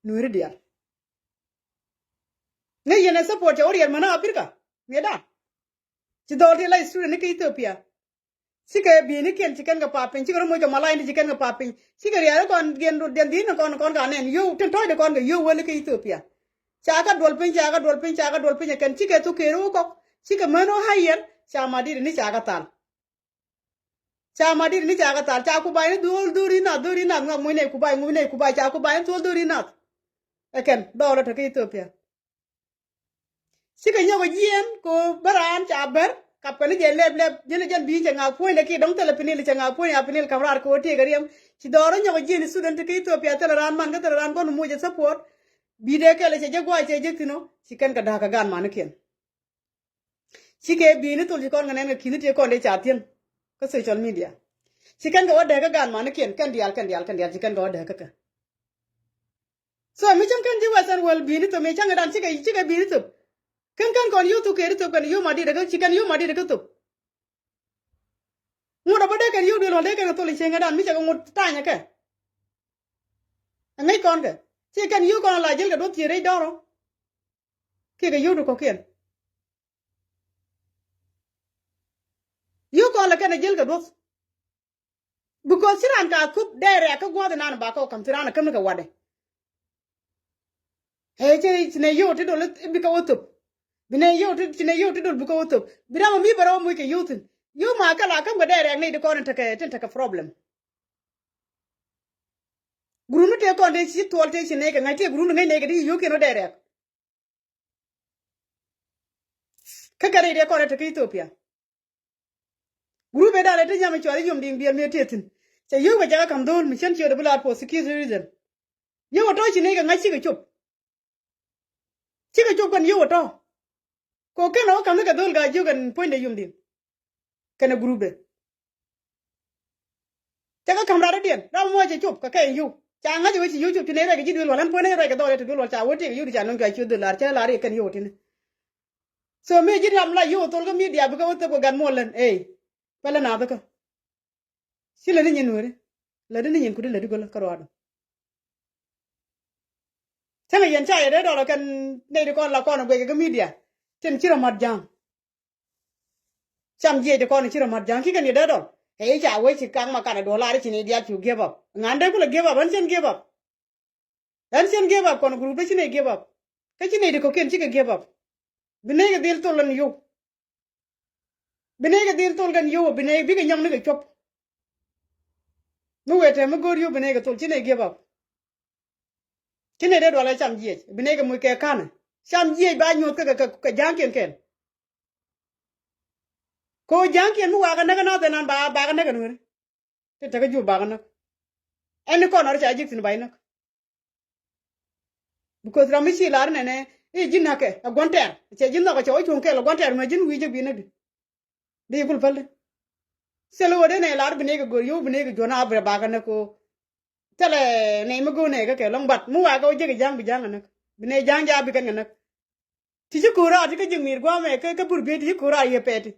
nuuri dial. Ŋäc yɛn ɛ support cɛ wä riɛt män ɛ Africa. Ŋiɛ dan ci dhɔl ti la student ni kä Ethiopia. Cikɛ bi̱i̱ni kiɛn ci kɛn kɛ pap piny cikɛ rɔ moc kɛ malany ti ci kɛn kɛ pap piny cikɛ riɛt kɔn diɛn diɛn dhi̱i̱n kɔn kɔn ka nɛn yio̱w tin tɔ̱ɔ̱cdɛ kɔn kɛ yio̱w wäl kä Ethiopia. Ca kä duɔl piny ca kä duɔl piny ca kä duɔl piny ɛ kɛn cikɛ thuk keri wä kɔk cikɛ män wä ha̱y yɛn ca ma di̱t ni ca kä thal. Ca ma di̱t ni ca kä thal ca ku bay ni dhol dhori nath dhori nath ŋuak muc nɛy ku bay ŋuc nɛy ku bay ca ku bay ni dhol dhori nath. Ɛ kɛn dhɔɔl ɛ te kä Ethiopia. Cikɛ nyɔk ɛ jiɛɛn kɛ ɣöö bä raan ca bär kap kɛ ni jɛ lɛp lɛp ji̱n ɛ jɛn bi̱i̱n cɛ ŋa̱a̱k puɔ̱nydɛ kiɛ dɔ̱ŋ thilɛ pinil cɛ ŋa̱a̱k puɔ̱ny a pinil ka̱m raar kɛ ɣöö tiek ɛ riɛm. Ci dhɔɔr ɛ nyɔk ɛ jiɛɛn i̱ Sudan ti kä Ethiopia thilɛ raan man kä thilɛ raan bä ni moc ɛ support. Bi̱i̱dɛ kɛl ɛ cɛ jɛ gua̱a̱c cɛ jek thi̱n ɔ ci kɛn kɛ da̱a̱k kɛ gan manikiɛn. Cikɛ bi̱i̱ni thol ci kɔn kɛ nɛn kɛ ki̱ni ti kɔn dee ca thi̱n kä social media. Ci kɛn kɛ wä däk kä gan manikiɛn kɛn diaal kɛn diaal kɛn diaal ci kɛn kɛ wä däk kä kɛ. So mi cäŋ kɛn ji̱ western world bi̱i̱ni thop mi cäŋ dan cikɛ cikɛ bi̱i̱ni thop. Kɛn kɛn kɔn yio̱w thok kɛɛri thop kɛn yio̱w ma di̱t kä ci kɛn yio̱w ma di̱t kä thop. Ŋut a bä dee kɛn yio̱w duël wal dee kɛn kɛ thol in cieŋ kɛ dan mi cɛ kɛ ŋut tanyɛ kɛ. Ɛ ŋäc kɔn kɛ ci kɛn yio̱w kɔn la ji̱l kɛ duɔth ci rɛy dɔrɔ. Kiɛ kɛ yio̱w di kɔ̱kiɛn. Yio̱w kɔn la kɛn a ji̱l kɛ duɔth. Because ci raan ka kup dee rɛɛk kä gua̱a̱th inan ba kɔ ka̱m ci raan a käm ni kɛ watdɛ. Ɛ ci ci nɛ yio̱w ti dol i̱ bikɛ wä thop. Bi nɛ yio̱w ti ci nɛ yio̱w ti dol bikɛ wä thop bi ram a mi bɛ rɔ muc kɛ yio̱w thi̱n. Yio̱w ma kɛ la käm kɛ dee rɛɛk ni di kɔn in tekɛ tin tekɛ problem. Gurun mi tëë kɔn tëë ci thuɔl tëë ci nɛy kɛ ŋa̱c tëë gurun ŋäc nɛy kɛ di yio̱w kiɛn wä dee rɛɛk. Kä kɛ rɛy dee kɔn rɛy te kä Ethiopia. Group ëë da̱a̱n rɛy te nyam i̱ cual i̱ yom di̱i̱ŋ biɛl mëë tëë thi̱n. Cɛ yio̱w kɛ jakä ka̱m dho̱o̱l mi cän ciötdɛ bi laar puɔth security reason. Yio̱w ɛ tɔ̱ ci nɛy kɛ ŋa̱c cikɛ cop. Cikɛ cop kɛn yio̱w ɛ tɔ̱. Kɛ ɣöö kɛn ɛ wä ka̱m ni kɛ dho̱o̱l ga̱a̱c jiök ɛn puɔ̱nydɛ yom di̱i̱ŋ. Kɛnɛ group ëë cɛ kɛ ka̱m rat rɔ̱diɛn ram muɔc cɛ cop kɛ kɛn yio̱w ca ŋa̱c ɛ wee ci yio̱w cop ci nɛy rɛc kɛ ji̱ duël wal ɛn puɔ̱nydɛ rɛc kɛ dhɔl ɛ te duël wal ca wee tëëk yio̱w di ca nöŋ cua ciöt dhöl la̱r cä la̱r yɛ kɛn yio̱w ti̱ni. So mëë ji̱n ram la yio̱w thol kä media bikɛ wä thep kɛ gat muɔl län ey. Pälä nath kä ci lätdi nyin nueri lätdi ni nyin kudi lätdi gölä kä ruaadu. Cäŋɛ yɛn ca yɛ dee dɔl kɛn nɛy di kɔn la kɔn guɛc kɛ kä media. Tin ci rɔ mat ja̱a̱ŋ. Cam jiɛc di kɔn ci rɔ mat ja̱a̱ŋ ki kɛn yɛ dee dɔl. Ɛ i̱ ca wee ci kaŋ ma kanɛ duɔl laar i̱ ci nɛy diaal cu give up ŋa̱n dee kulɛ give up ɣän cɛn give up. Ɣän cɛn give up kɔn group dee ci nɛy give up. Kä ci nɛy di kɔ̱kiɛn cikɛ give up. Bi nɛy kɛ dhil thol ɣän yio̱w. Bi nɛy kɛ dhil thol kɛn yio̱w bi nɛy bikɛ nyɔŋ ni kɛ cuɔp. Mi wëë tɛm mi go̱o̱r yio̱w bi nɛy kɛ thol ci nɛy give up. Ci nɛy dee dualɛ cam jiɛc bi nɛy kɛ muc kɛ ka̱nɛ. Cam jiɛc ba nyuɔ̱th kɛ kɛ kɛ ja̱a̱ŋkiɛn kɛl. Kɛ ɣöö ja̱a̱ŋkiɛn mi wakä näk ɛ nath ɛnan ba bakä näk ɛ nueri. Ti tekä jup bakä näk. Ɛn ni kɔn ɔr ca ji̱k thi̱n ba inäk. Because ram mi ci lar nɛnɛ i̱ ji̱ na̱kɛ ɛ gua̱n tɛr cɛ ji̱ nhɔk ɛ cɛ wä cuɔ̱ŋ kɛl ɛ gua̱n tɛr mɛ ji̱n wi̱i̱ jɛ bi näk di. Di kul päl di. Thil wä dee nɛ lar bi nɛy kɛ go̱r yio̱w bi nɛy kɛ juɔ̱n a bi rɛ bakä näk ko. Thilɛ nɛy mi go̱o̱r nɛy kä kɛ lɔ̱ŋ bat mi wakä wä jek ɛ ja̱ŋ bi ja̱ŋ ɛ näk bi nɛy ja̱ŋ ja bi kɛn kɛ näk. Ti ci ko̱r raar ti kä ji̱ ŋi̱i̱r gua̱a̱mɛ kä kä bur biey ti ci ko̱r raar yɛ pɛɛti.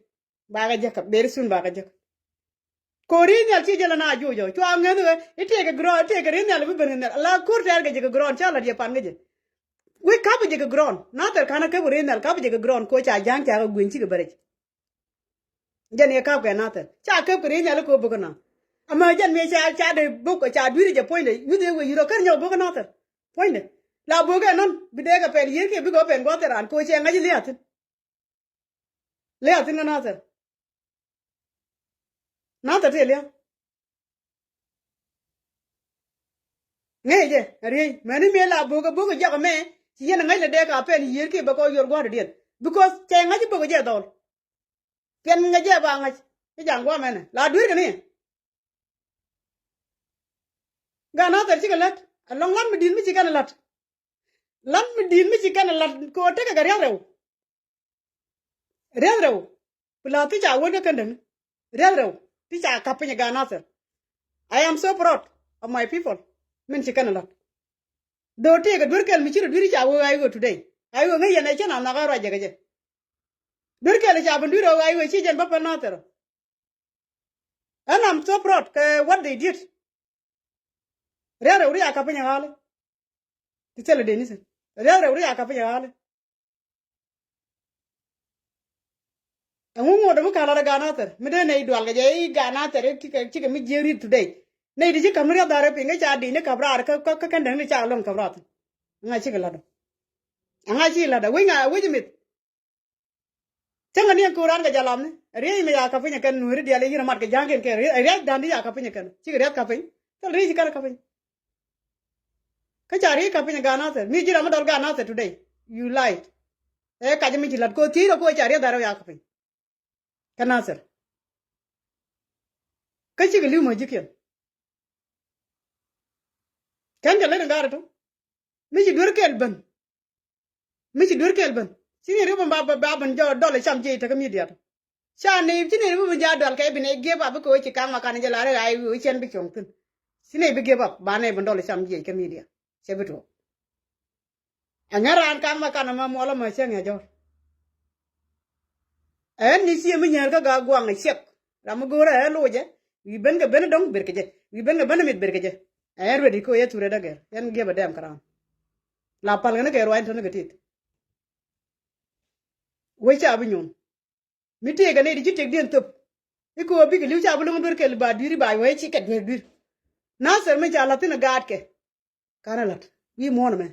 Bakɛ jäk kä ber thun bakɛ jäk. Ko̱r ri̱i̱n nhial ci jälä na joc ɔ cua ŋäth ɣä i̱ tëëkɛ ground i̱ tëëkɛ ri̱i̱n nhial i̱ bi ben kɛ nhial ala ko̱r tɛɛr kɛ jɛ kɛ ground ca la̱t yɛ pan kɛ jɛ. Wec ka̱pä jɛ kɛ ground nathɛr ka̱n ɛ käp ri̱i̱n nhial ka̱pä jɛ kɛ ground koc ca ja̱a̱ŋ ca kɛ gueeny cikɛ bä rɛc. Jɛn yɛ ka̱pkɛ nathɛr ca käp kɛ ri̱i̱n nhial i̱ ko̱ bo̱k kɛ nath. Ama jɛn mëë ca ca dee bo̱k ca dui̱r jɛ puɔ̱nydɛ yuth yɛ wee yut ɔ kär nyɔk bo̱k kɛ nathɛr. Puɔ̱nydɛ la bo̱k kɛ nɔn bi dee kɛ pɛn yiër kiɛ bikɛ wä pɛn gua̱th thɛr raan koc cɛ ŋa̱c i̱ lia̱a̱ thi̱n. Lia̱a̱ thi̱n kä nathɛr. Nathɛr tëë lia̱a̱. Ŋäcɛ jɛ a riey mɛni mëë la bo̱o̱k ɛ bo̱o̱k ɛ jɔk ɛmɛ. Ci yɛn ɛ ŋäc lɛ dee ka pɛn yiër kiɛ bɛ kɔc yuɔr gua̱a̱r dɔ̱diɛn. Because cɛ ŋäc bo̱o̱k ɛ jɛ dhɔl. Piɛn ŋäc jɛ ba ŋäc kä ja̱a̱ŋ gua̱a̱mɛnɛ la dueerkɛ ni. Gaat Nathir cikɛ lät ɛlɔ̱ŋ la̱t mi di̱i̱t mi ci kɛn la̱t. La̱t mi di̱i̱t mi ci kɛn la̱t kɛ ɣöö tekɛ kɛ ria̱th rɛw. Ria̱th rɛw. Ku la ti ca wä kä kändäŋ. Ria̱th rɛw ti ca ka̱p piny ɛ gaat Nathir. I am so proud of my people. Min ci kɛn la̱t. Dho̱r tëëkɛ duer kɛl mi ci rɔ dui̱r i̱ ca wee ɣa̱c ɣöö today. Ɣa̱c ɣöö ŋäc yɛn ɛ cä nath nhɔk ɣa̱c ruac jɛ kɛ jɛ. Duer kɛl i̱ ca ben dui̱r ɣöö ɣa̱c ɣöö ci jɛn bä päl Nathir. And I'm so proud kɛ what they did. Ria̱th rɛw ri a ka̱p piny ɛ ɣa̱li. Ti thilɛ dee ni thi̱n. Ria̱th rɛw ri a ka̱p piny ɛ ɣa̱li. Ɛŋu ŋot mi ka̱n lat ɛ gaat Nathir mi dee nɛy dual kɛ jɛ i̱ gaat Nathir i̱ cikɛ, cikɛ mi jiäk ri̱t today. Nɛy ti ci ka̱m ni ria̱th da̱r ɛ piny kä ca di̱c ni ka̱p raar kä, kä, kä kɛn däŋ ni ca lo̱ŋ ka̱p raar thi̱n. Ɛŋa cikɛ la̱t ɔ? Ɛŋa ci la̱t ɔ? Wec ŋa, wec mith. Cäŋ ɛ ni ɛn ko̱o̱r raan kɛ jɛ lam ni riey mi ca ka̱p piny ɛ kɛn nueeri diaal i̱ yir ɛ mat kɛ ja̱a̱ŋkiɛn kɛ riey, riey da̱a̱n di ca ka̱p piny ɛ kɛn cikɛ ria̱th ka̱p piny. Thil riey ci kɛn ka̱p piny. Kä ca riey ka̱p piny ɛ gaat Nathir mi ji̱ ram mi dɔl gaat Nathir today. You lied. Ɛ kac mi ci la̱t ko̱ thiec rɔ ko̱ ca ria̱th da̱r rɔ ya ka̱p piny. Kä Nathir. Kä cikɛ li̱w mä ji̱kiɛn. Kɛn jɛ lät in gaat ɛ tɔ mi ci duer kɛl ben. Mi ci duer kɛl ben ci ni riep in ba, ba, ba ben jɔ dɔl ɛ cam jiɛc tekä media tɔ. Ca ni ci ni riep in ja dɔl kɛ bi ni give up kɛ wee ci ka̱ŋ ma kan jɛ la rɛ ɣa̱c wee cɛn bi cuɔ̱ŋ thi̱n. Ci ni bi give up ba ni ben dɔl ɛ cam jiɛc kä media. Cɛ bi tuɔɔk. Ɛŋɛ raan ka̱ŋ ma kan ma muɔlä ma cäŋ ɛ jɔr. Ɛn ni ciɛ mi nyäär kä ga̱a̱ gua̱a̱ŋ ɛ ciɛk. Ram mi go̱o̱rä ɛ locɛ wi̱i̱ ben kɛ ben dɔ̱ŋ ber kɛ jɛ wi̱i̱ ben kɛ ben mit ber kɛ jɛ. Ɛn ruet i̱ ko̱ yɛ thurɛ dägɛr ɛn giɛpɛ dɛm kɛ raan. La pal kɛn kɛ ruany tɔ̱ni kɛ tit. Wec ca bi nyuɔ̱n. Mi tëëkɛ nɛy ti ci tëkdiɛn thöp i̱ kɛ ɣöö bikɛ li̱w ca bi lo̱ŋ duer kɛl ba dui̱r i̱ ba yuɔ̱c i̱ ci kɛ duer dui̱r. Nathir mi ca la̱th thi̱n ɛ gaatkɛ. Ka̱n ɛ la̱t wi̱i̱ muɔ̱ɔ̱n ɛmɛ.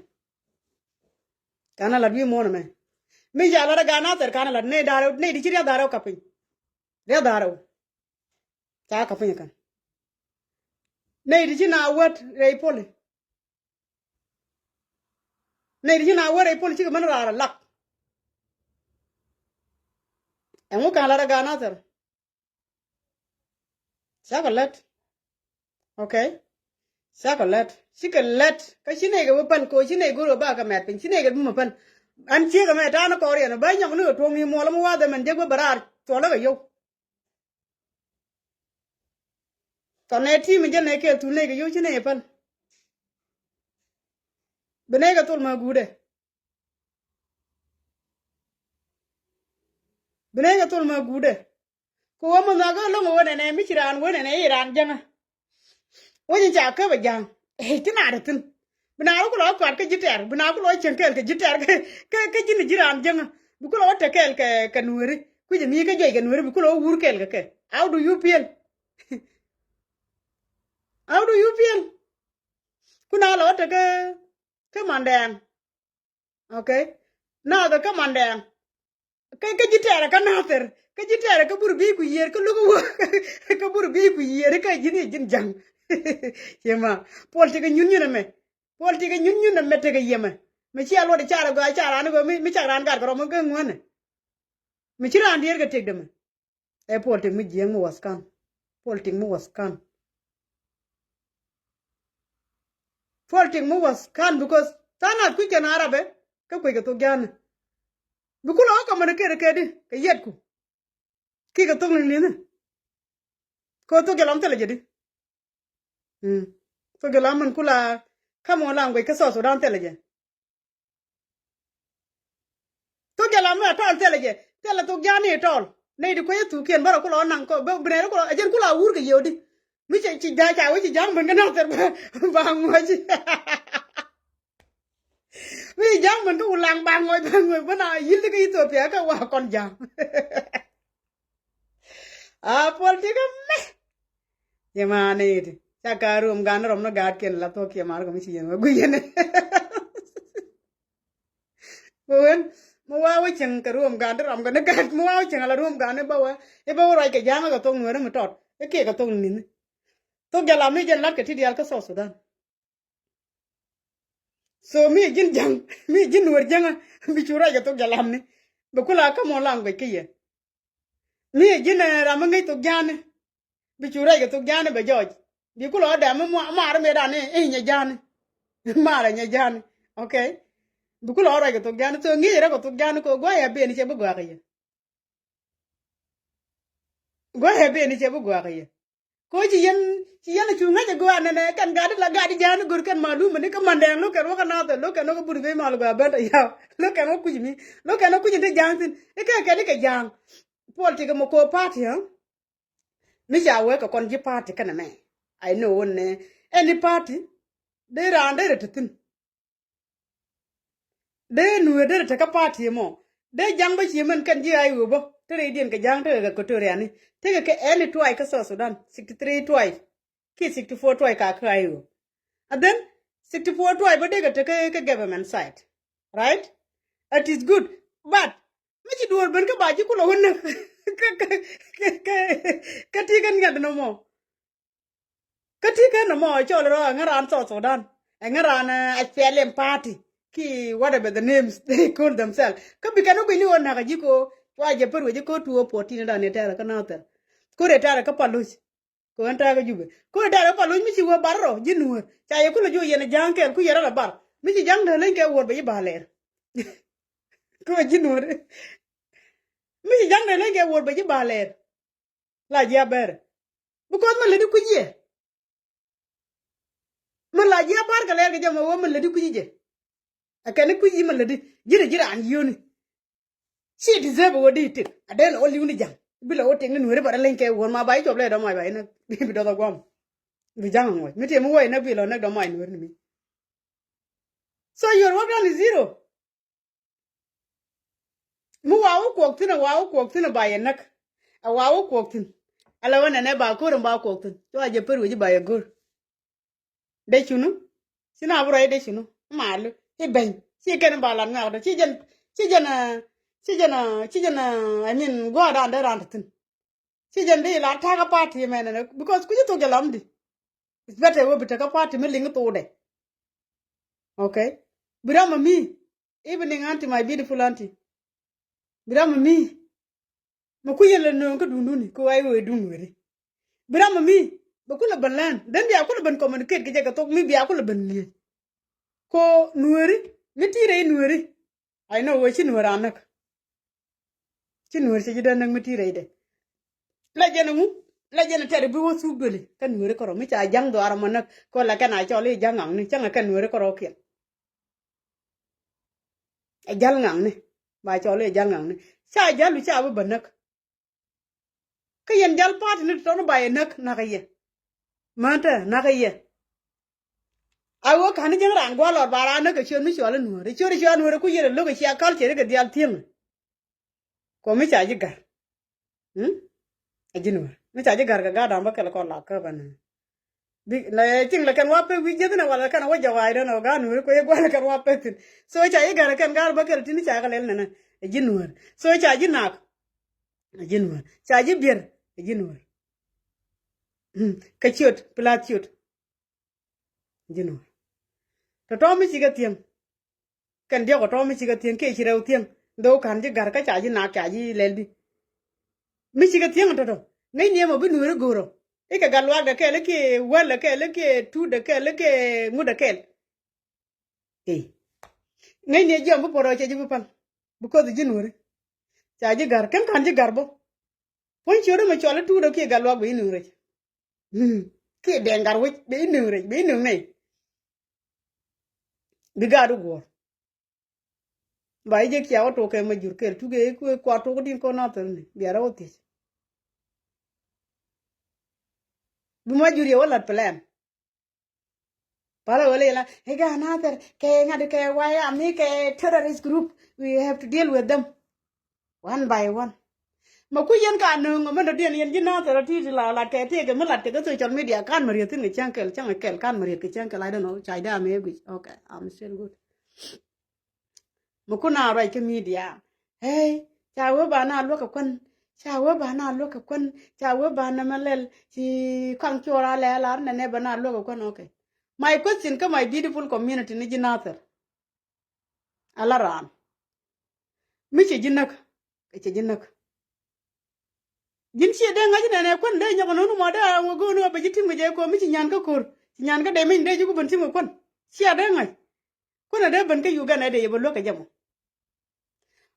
Ka̱n ɛ la̱t wi̱i̱ muɔ̱ɔ̱n ɛmɛ. Mi ca la̱t ɛ gaat Nathir ka̱n ɛ la̱t nɛy da̱rɛ nɛy ti ci ria̱th da̱rɛ wä ka̱p piny. Ria̱th da̱rɛ wä ca ka̱p piny ɛ ka̱n. Nɛy ti ci na wät rɛy poli. Nɛy ti ci na wä rɛy pol cikɛ män raar ɛ lak. Ɛŋu ka̱n lat ɛ gaat Nathir? Cakɛ lät. Okay. Cakɛ lät cikɛ lät kä ci nɛy kɛ bi päl ko̱ ci nɛy go̱r kɛ ba kɛ mɛt piny ci nɛy kɛ bi mɛ päl. An ciek ɛmɛ ta̱a̱n kɔɔr yɛn ɛ bä nyɔk ni kɛ tuɔ̱ŋ ni muɔl ɛmɛ wath ɛmɛn jek bi bɛ raar cuɔlä kɛ yio̱w. Tɔ nɛ ti̱i̱ mi jɛ nɛ kɛɛl thul nɛy kɛ yio̱w ci nɛy ɛ päl. Bi nɛy kɛ thol mɛ guudɛ. Bi nɛy kɛ thol mɛ guudɛ. Kɛ ɣöö mi nhɔakä lo̱ŋ ɣöö nɛnɛ mi ci raan wee nɛnɛ i̱ raan jäŋä. Wec in ca käp ɛ ja̱a̱ŋ. Ɛ ti naat ɛ thi̱n. Bi naar ku lɔ kuat kä ji̱ tɛr bi naar ku lɔ cieŋ kɛɛl kɛ ji̱ tɛr kä, kä, kä ji̱n ji̱ raan jäŋä. Bi ku lɔ wä te kɛɛl kɛ, kɛ nueeri kui̱c ɛ mi kä juɛc kɛ nueeri bi ku lɔ wä wur kɛɛl kɛ kɛ. How do you feel? How do you feel? Ku na lɔ wä te kä, kä mandɛɛŋ. Okay. Nathir kä mandɛɛŋ. Kä, kä ji̱ tɛɛrɛ kä Nathir kä ji̱ tɛɛrɛ kä bur bi̱i̱ ku yiër kä luk wä kä bur bi̱i̱ ku yiër kä ji̱n i̱ ji̱n ja̱ŋ. Yema. Puɔl tekɛ nyun nyun ɛmɛ. Puɔl tekɛ nyun nyun ɛmɛ tekɛ yemɛ. Mɛ cia luɔt i̱ car ɛ gɔaa car an i̱ gɔaa mi, mi cak raan gat kɛ rɔm kä ŋuänɛ. Mɛ ci raan diɛɛr kɛ tëkdɛ mɛ. Ɛ politic mi jiäŋ mi was kan. Politic mi was kan. Politic mi was kan because tha̱a̱ŋ nath kui̱c kɛn Arabɛ kä kui̱c kɛ thok ja̱a̱ni. Bi kulɛ wä kɛ mɛn kɛɛt kɛɛt di kɛ yɛtku. Kiɛ kɛ thok ni ni̱ni. Kɛ thok jɛ lam thilɛ jɛ di. Mm. Thok jɛ lam min kula ka̱m wä language kä South Sudan thilɛ jɛ. Thok jɛ lam mi a tɔl thilɛ jɛ. Thilɛ thok ja̱a̱ni tɔl. Nɛy ti kuecä thukiɛn bärɛ kulɔ naŋ kɔ, bɛ, bi nɛy kulɔ, a jɛn kulɔ a wur kɛ yio̱w di. Mi cɛ, ci ja̱a̱ ca wee ci ja̱a̱ŋ ben kä nath thɛr ba, ba ŋuɔ̱c. Mi ci ja̱a̱ŋ ben kä Wulaŋ ba ŋuɔ̱c, ba ŋuɔ̱c, ben a yi̱l ti kä Ethiopia kä wa kɔn ja̱a̱ŋ. A politic ɛmɛ. Yɛ ma nɛy ti ca ka ruɔm gan rɔm ni gaatkiɛn la thok kiɛ mar kɛ mi ci yɛn wä gui̱c yɛn. Kɛ ɣöö mi wa wä cieŋ kɛ ruɔm gan ti rɔm kɛ ni gat mi wa wä cieŋ ala ruɔm gan ni bä wä i̱ bä wä ruac kɛ ja̱a̱ŋ kɛ thok nueeri mi tɔt i̱ kiɛ kɛ thok ni̱ni. Thok jɛ lam ni jɛn lat kɛ ti diaal kä South Sudan. So mi ji̱n ja̱ŋ, mi ji̱n nuɔr ja̱ŋä, bi cu ruac kɛ thok jalamni. Bɛ kula kä mɔ language kä yɛ. Mi ji̱n ram mi ŋäc thok ja̱ŋni, bi cu ruac kɛ thok ja̱ŋni bɛ jɔɔc. Bi kula ɔ dɛm mi mar mi dan i̱ nyɛ ja̱ŋni. Mar nyɛ ja̱ŋni. Okay. Bi kula ɔ ruac kɛ thok ja̱ŋni. So ŋi̱i̱c rɛ kɛ thok ja̱ŋni kɛ gua̱a̱c a ben cɛ bi gua̱a̱k yɛ. Gua̱a̱k a ben cɛ bi gua̱a̱k yɛ. Ko ci yɛn, ci yɛn cu ŋäc a gua̱a̱k nɛnɛ kɛn gat la gat ja̱ŋni gör kɛn malum ni kä mandɛŋ lo̱k kɛn wä kä nathɛ lo̱k kɛn wä kä bur ben mal gua̱a̱k ben tɔ yaw lo̱k kɛn wä kuc mi lo̱k kɛn wä kuc in te ja̱ŋ thin. Ikɛ kɛn ikɛ ja̱ŋ. Puɔl ti kɛ mɛ ko party ɛ. Mi ca wee kɛ kɔn ji̱ party kɛnɛ mɛ. I know wun nɛ any party dee raan dee rɛ te thin. Dee nuëë dee rɛ te kä party mɔ. Dee ja̱ŋ bä ci mɛn kɛn ji̱ ay wee bä te rɛy diɛn kɛ ja̱ŋ te kɛ kɛ Equatoria ni te kɛ kɛ any tribe kä South Sudan sixty three tribe. Ki sixty four tribe ka kä ay wee. And then sixty four tribe bä dee kɛ te kä government side. Right? It is good. But mi ci duɔ̱ɔ̱r ben kä ba ji̱ kulɛ wä näk. Kä ti kɛn ŋɛth nɔmɔ. Kä ti kɛn nɔmɔ cɔl rɔ ɛŋä raan South Sudan. Ɛŋä raan a SPLM party. Ki whatever the names they call themselves. Kä bi kɛn wä gui̱ni wä näk a ji̱ ko. Cua jɛ pär wä ji̱ ko two oh fourteen dan ni tɛrɛ kä nathɛr. Ko rɛ tɛrɛ kä Paluc. Ko ɛn ta̱a̱ kä Jubɛ ko ɛn ta̱a̱ kä Paluc mi ci wä bar rɔ ji̱ nuäär ca yɛ kulɛ ji̱ wä yɛn a ja̱a̱ŋ kɛɛl ku yɛ rɔ la bar mi ci ja̱ŋ dee leny kɛ wuɔr bɛ ji̱ ba lɛɛr. Ko ji̱ nuäär mi ci ja̱ŋ dee leny kɛ wuɔr bɛ ji̱ ba lɛɛr. La ji̱ a bɛɛrɛ because mi lätdi kui̱c yɛ. Mi la ji̱ a bar kɛ lɛɛr kɛ jɛ mɛ wä mi lätdi kui̱c jɛ. Ɛ kɛn i̱ kui̱c i̱ mi lätdi ji̱n a ji̱ raan yio̱ni. Ci deserve wä di tik a dee lɛ wä li̱w ni ja̱ŋ bi lɛ wä tik ni nueeri bɛ rɛ leny kɛ wuɔ̱n ma ba i̱ cop lɛ dɔ̱mac ba inä bi dɔth a guam. Bi ja̱ŋ a ŋuɔc mi tiɛ mi wä inä bi lɔ näk dɔ̱mac nueeri ni mi. So your work done is zero. Mi wa wä kuɔk thi̱n a wa wä kuɔk thi̱n a ba yɛ näk. A wa wä kuɔk thi̱n a lɛ wä nɛnɛ ba ko̱r in ba kuɔk thi̱n cua jɛ pär wec i̱ ba yɛ go̱r. Dee cunu ci na bi ruac dee cunu. Malu i̱ beny ci kɛn ba lat ŋak dee ci jɛn ci jɛn ci jɛn ci jɛn I mean gua̱a̱r dan dee ran te thi̱n. Ci jɛn dee la ta̱kä party mɛn ɛn because kuci thok jɛ lam di. It's better wä bi tekä party mi liŋ thok dɛ. Okay. Bi ram mi evening auntie my beautiful auntie. Bi ram mi mɛ kui̱ yɛn lɛ nööŋ kä duunduni kä wai wee duun weri. Bi ram mi bɛ kulɛ ben lɛn then bia kulɛ ben communicate kɛ jɛ kɛ thok mi bia kulɛ ben liec. Ko nueri mi ti rɛy nueri. I know wee ci nueri a näk. Ci nueri ci ji̱ dee näk mi ti rɛy dɛ. La jɛn ŋu la jɛn tɛr bi wä thuk dueli kä nueri kärɔ mi ca ja̱ŋ dhuaar mɔ näk ko la kɛn a cɔl i̱ ja̱ŋ ŋaŋni cäŋ a kɛn nueri kärɔ kiɛn. Ɛ jal ŋaŋni ba cɔl i̱ ɛ jal ŋaŋni ca jalu ca bi bä näk. Kä yɛn jal party ni tɔn ba yɛ näk nakä yɛ. Mäntä nakä yɛ. A wä ka̱n ni ji̱n raan gua̱l lɔr ba raan näk kɛ ciöt mi cual inuɔ̱ɔ̱r i̱ ciöt i̱ cual inuɔ̱ɔ̱r i̱ ku yɛn ɛ lo̱k i̱ cia culture i̱ kɛ diaal thieŋ. Kuɔ mi ca ji̱ ga̱r. Ɛ ji̱ nuɔ̱ɔ̱r mi ca ji̱ ga̱r kɛ ga̱r da̱ŋ bä kɛl kɔn lak kä bä nä. Bi la cieŋ la kɛn wa pek wi̱c jiäthinɛ walɛ kɛn a wä jɔk a idɔn ɔ ga̱r nuɔ̱ɔ̱r i̱ kuɛ i̱ gua̱l kɛn wa pek thi̱n. So ca ji̱ ga̱r kɛn ga̱r bä kɛl ti̱n ca kɛ lɛl nɛnɛ. Ɛ ji̱ nuɔ̱ɔ̱r so ca ji̱ nak. Ɛ ji̱ nuɔ̱ɔ̱r ca ji̱ bier. Ɛ ji̱ nuɔ̱ɔ̱r. Kä ciöt pla ciöt. Ji̱n wä tɔ̱tɔ̱ mi cikɛ thiäŋ. Kɛn diɔ̱k tɔ̱tɔ̱ mi cikɛ thiäŋ kiɛ ci rɛw thiäŋ. Dhok ka̱n ji̱ ga̱r kä ca ji̱ nak ca ji̱ lɛl di. Mi cikɛ thiäŋ tɔ̱tɔ̱ ŋäcni ɛmɔ bi nueeri go̱o̱rɔ. Ikɛ gat luaakdɛ kɛɛl ikiɛ wäldɛ kɛɛl ikiɛ tuutdɛ kɛɛl ikiɛ ŋutdɛ kɛɛl. Ŋäcni ɛ jiɔm bi puɔ̱t rɔ cɛ ji̱ bi pa̱l. Bi koth ji̱ nueeri ca ji̱ ga̱r kɛn ka̱n ji̱ ga̱r bä. Puɔ̱ny ciöt ɛmɔ cɔal i̱ tuutdɛ kiɛ gat luaak bɛ ji̱ nueeri. Kiɛ dɛŋ gat wec bɛ inöŋ rɛc bɛ inöŋ nɛy. Bi gaat i̱ guɔ̱ɔ̱r. Ba i̱ jek cia wä tok kɛ ma jur kɛl tukɛ i̱ kuɛ kua tok din kɔn nathɛr ni bia rɛ wä thiec. Bi ma jur yɛ wä lat plan. Pala wä lɛ la i̱ gaat nathɛr kɛ ŋa̱t kɛ wayam i̱ kɛ terrorist group. We have to deal with them. One by one. Ma ku yɛn ka nööŋ mɛn dɔ̱diɛn yɛn ji̱ nathɛr a ti̱i̱ ti la lat kɛ tiɛɛkɛ mi lat kɛ kä social media kan ma rieth thi̱n kɛ cäŋ kɛl cäŋ kɛl kan ma rieth kɛ cäŋ kɛl. I don't know ca idea mɛ guic. Okay, I'm still good. Ma ku na ruac kä media. Hey, ca wee ba na luäk kɛ kuän. Ca wee ba na luäk kɛ kuän. Ca wee ba na mɛ lɛl ci kaŋ cor a lɛl ar nɛ nɛ ba na luäk kɛ kuän. Okay. My question kä my beautiful community ni ji̱ nathɛr. Ala raan mi cɛ ji̱ näk, kɛ cɛ ji̱ näk. Ji̱n ciɛ dee ŋa̱c nɛnɛ kuän dee nyɔk nɔn mɔ dee a wä go̱o̱n wä bɛ ji̱ tim kɛ jɛ kɔ mi ci nyan kä ko̱r, ci nyan kä dee miny dee ji̱ ku ben tim kɛ kuän. Ciɛ dee ŋa̱c. Kuän a dee ben kä Uganda dee yɛ bɛ luäk kɛ jɛ mɔ.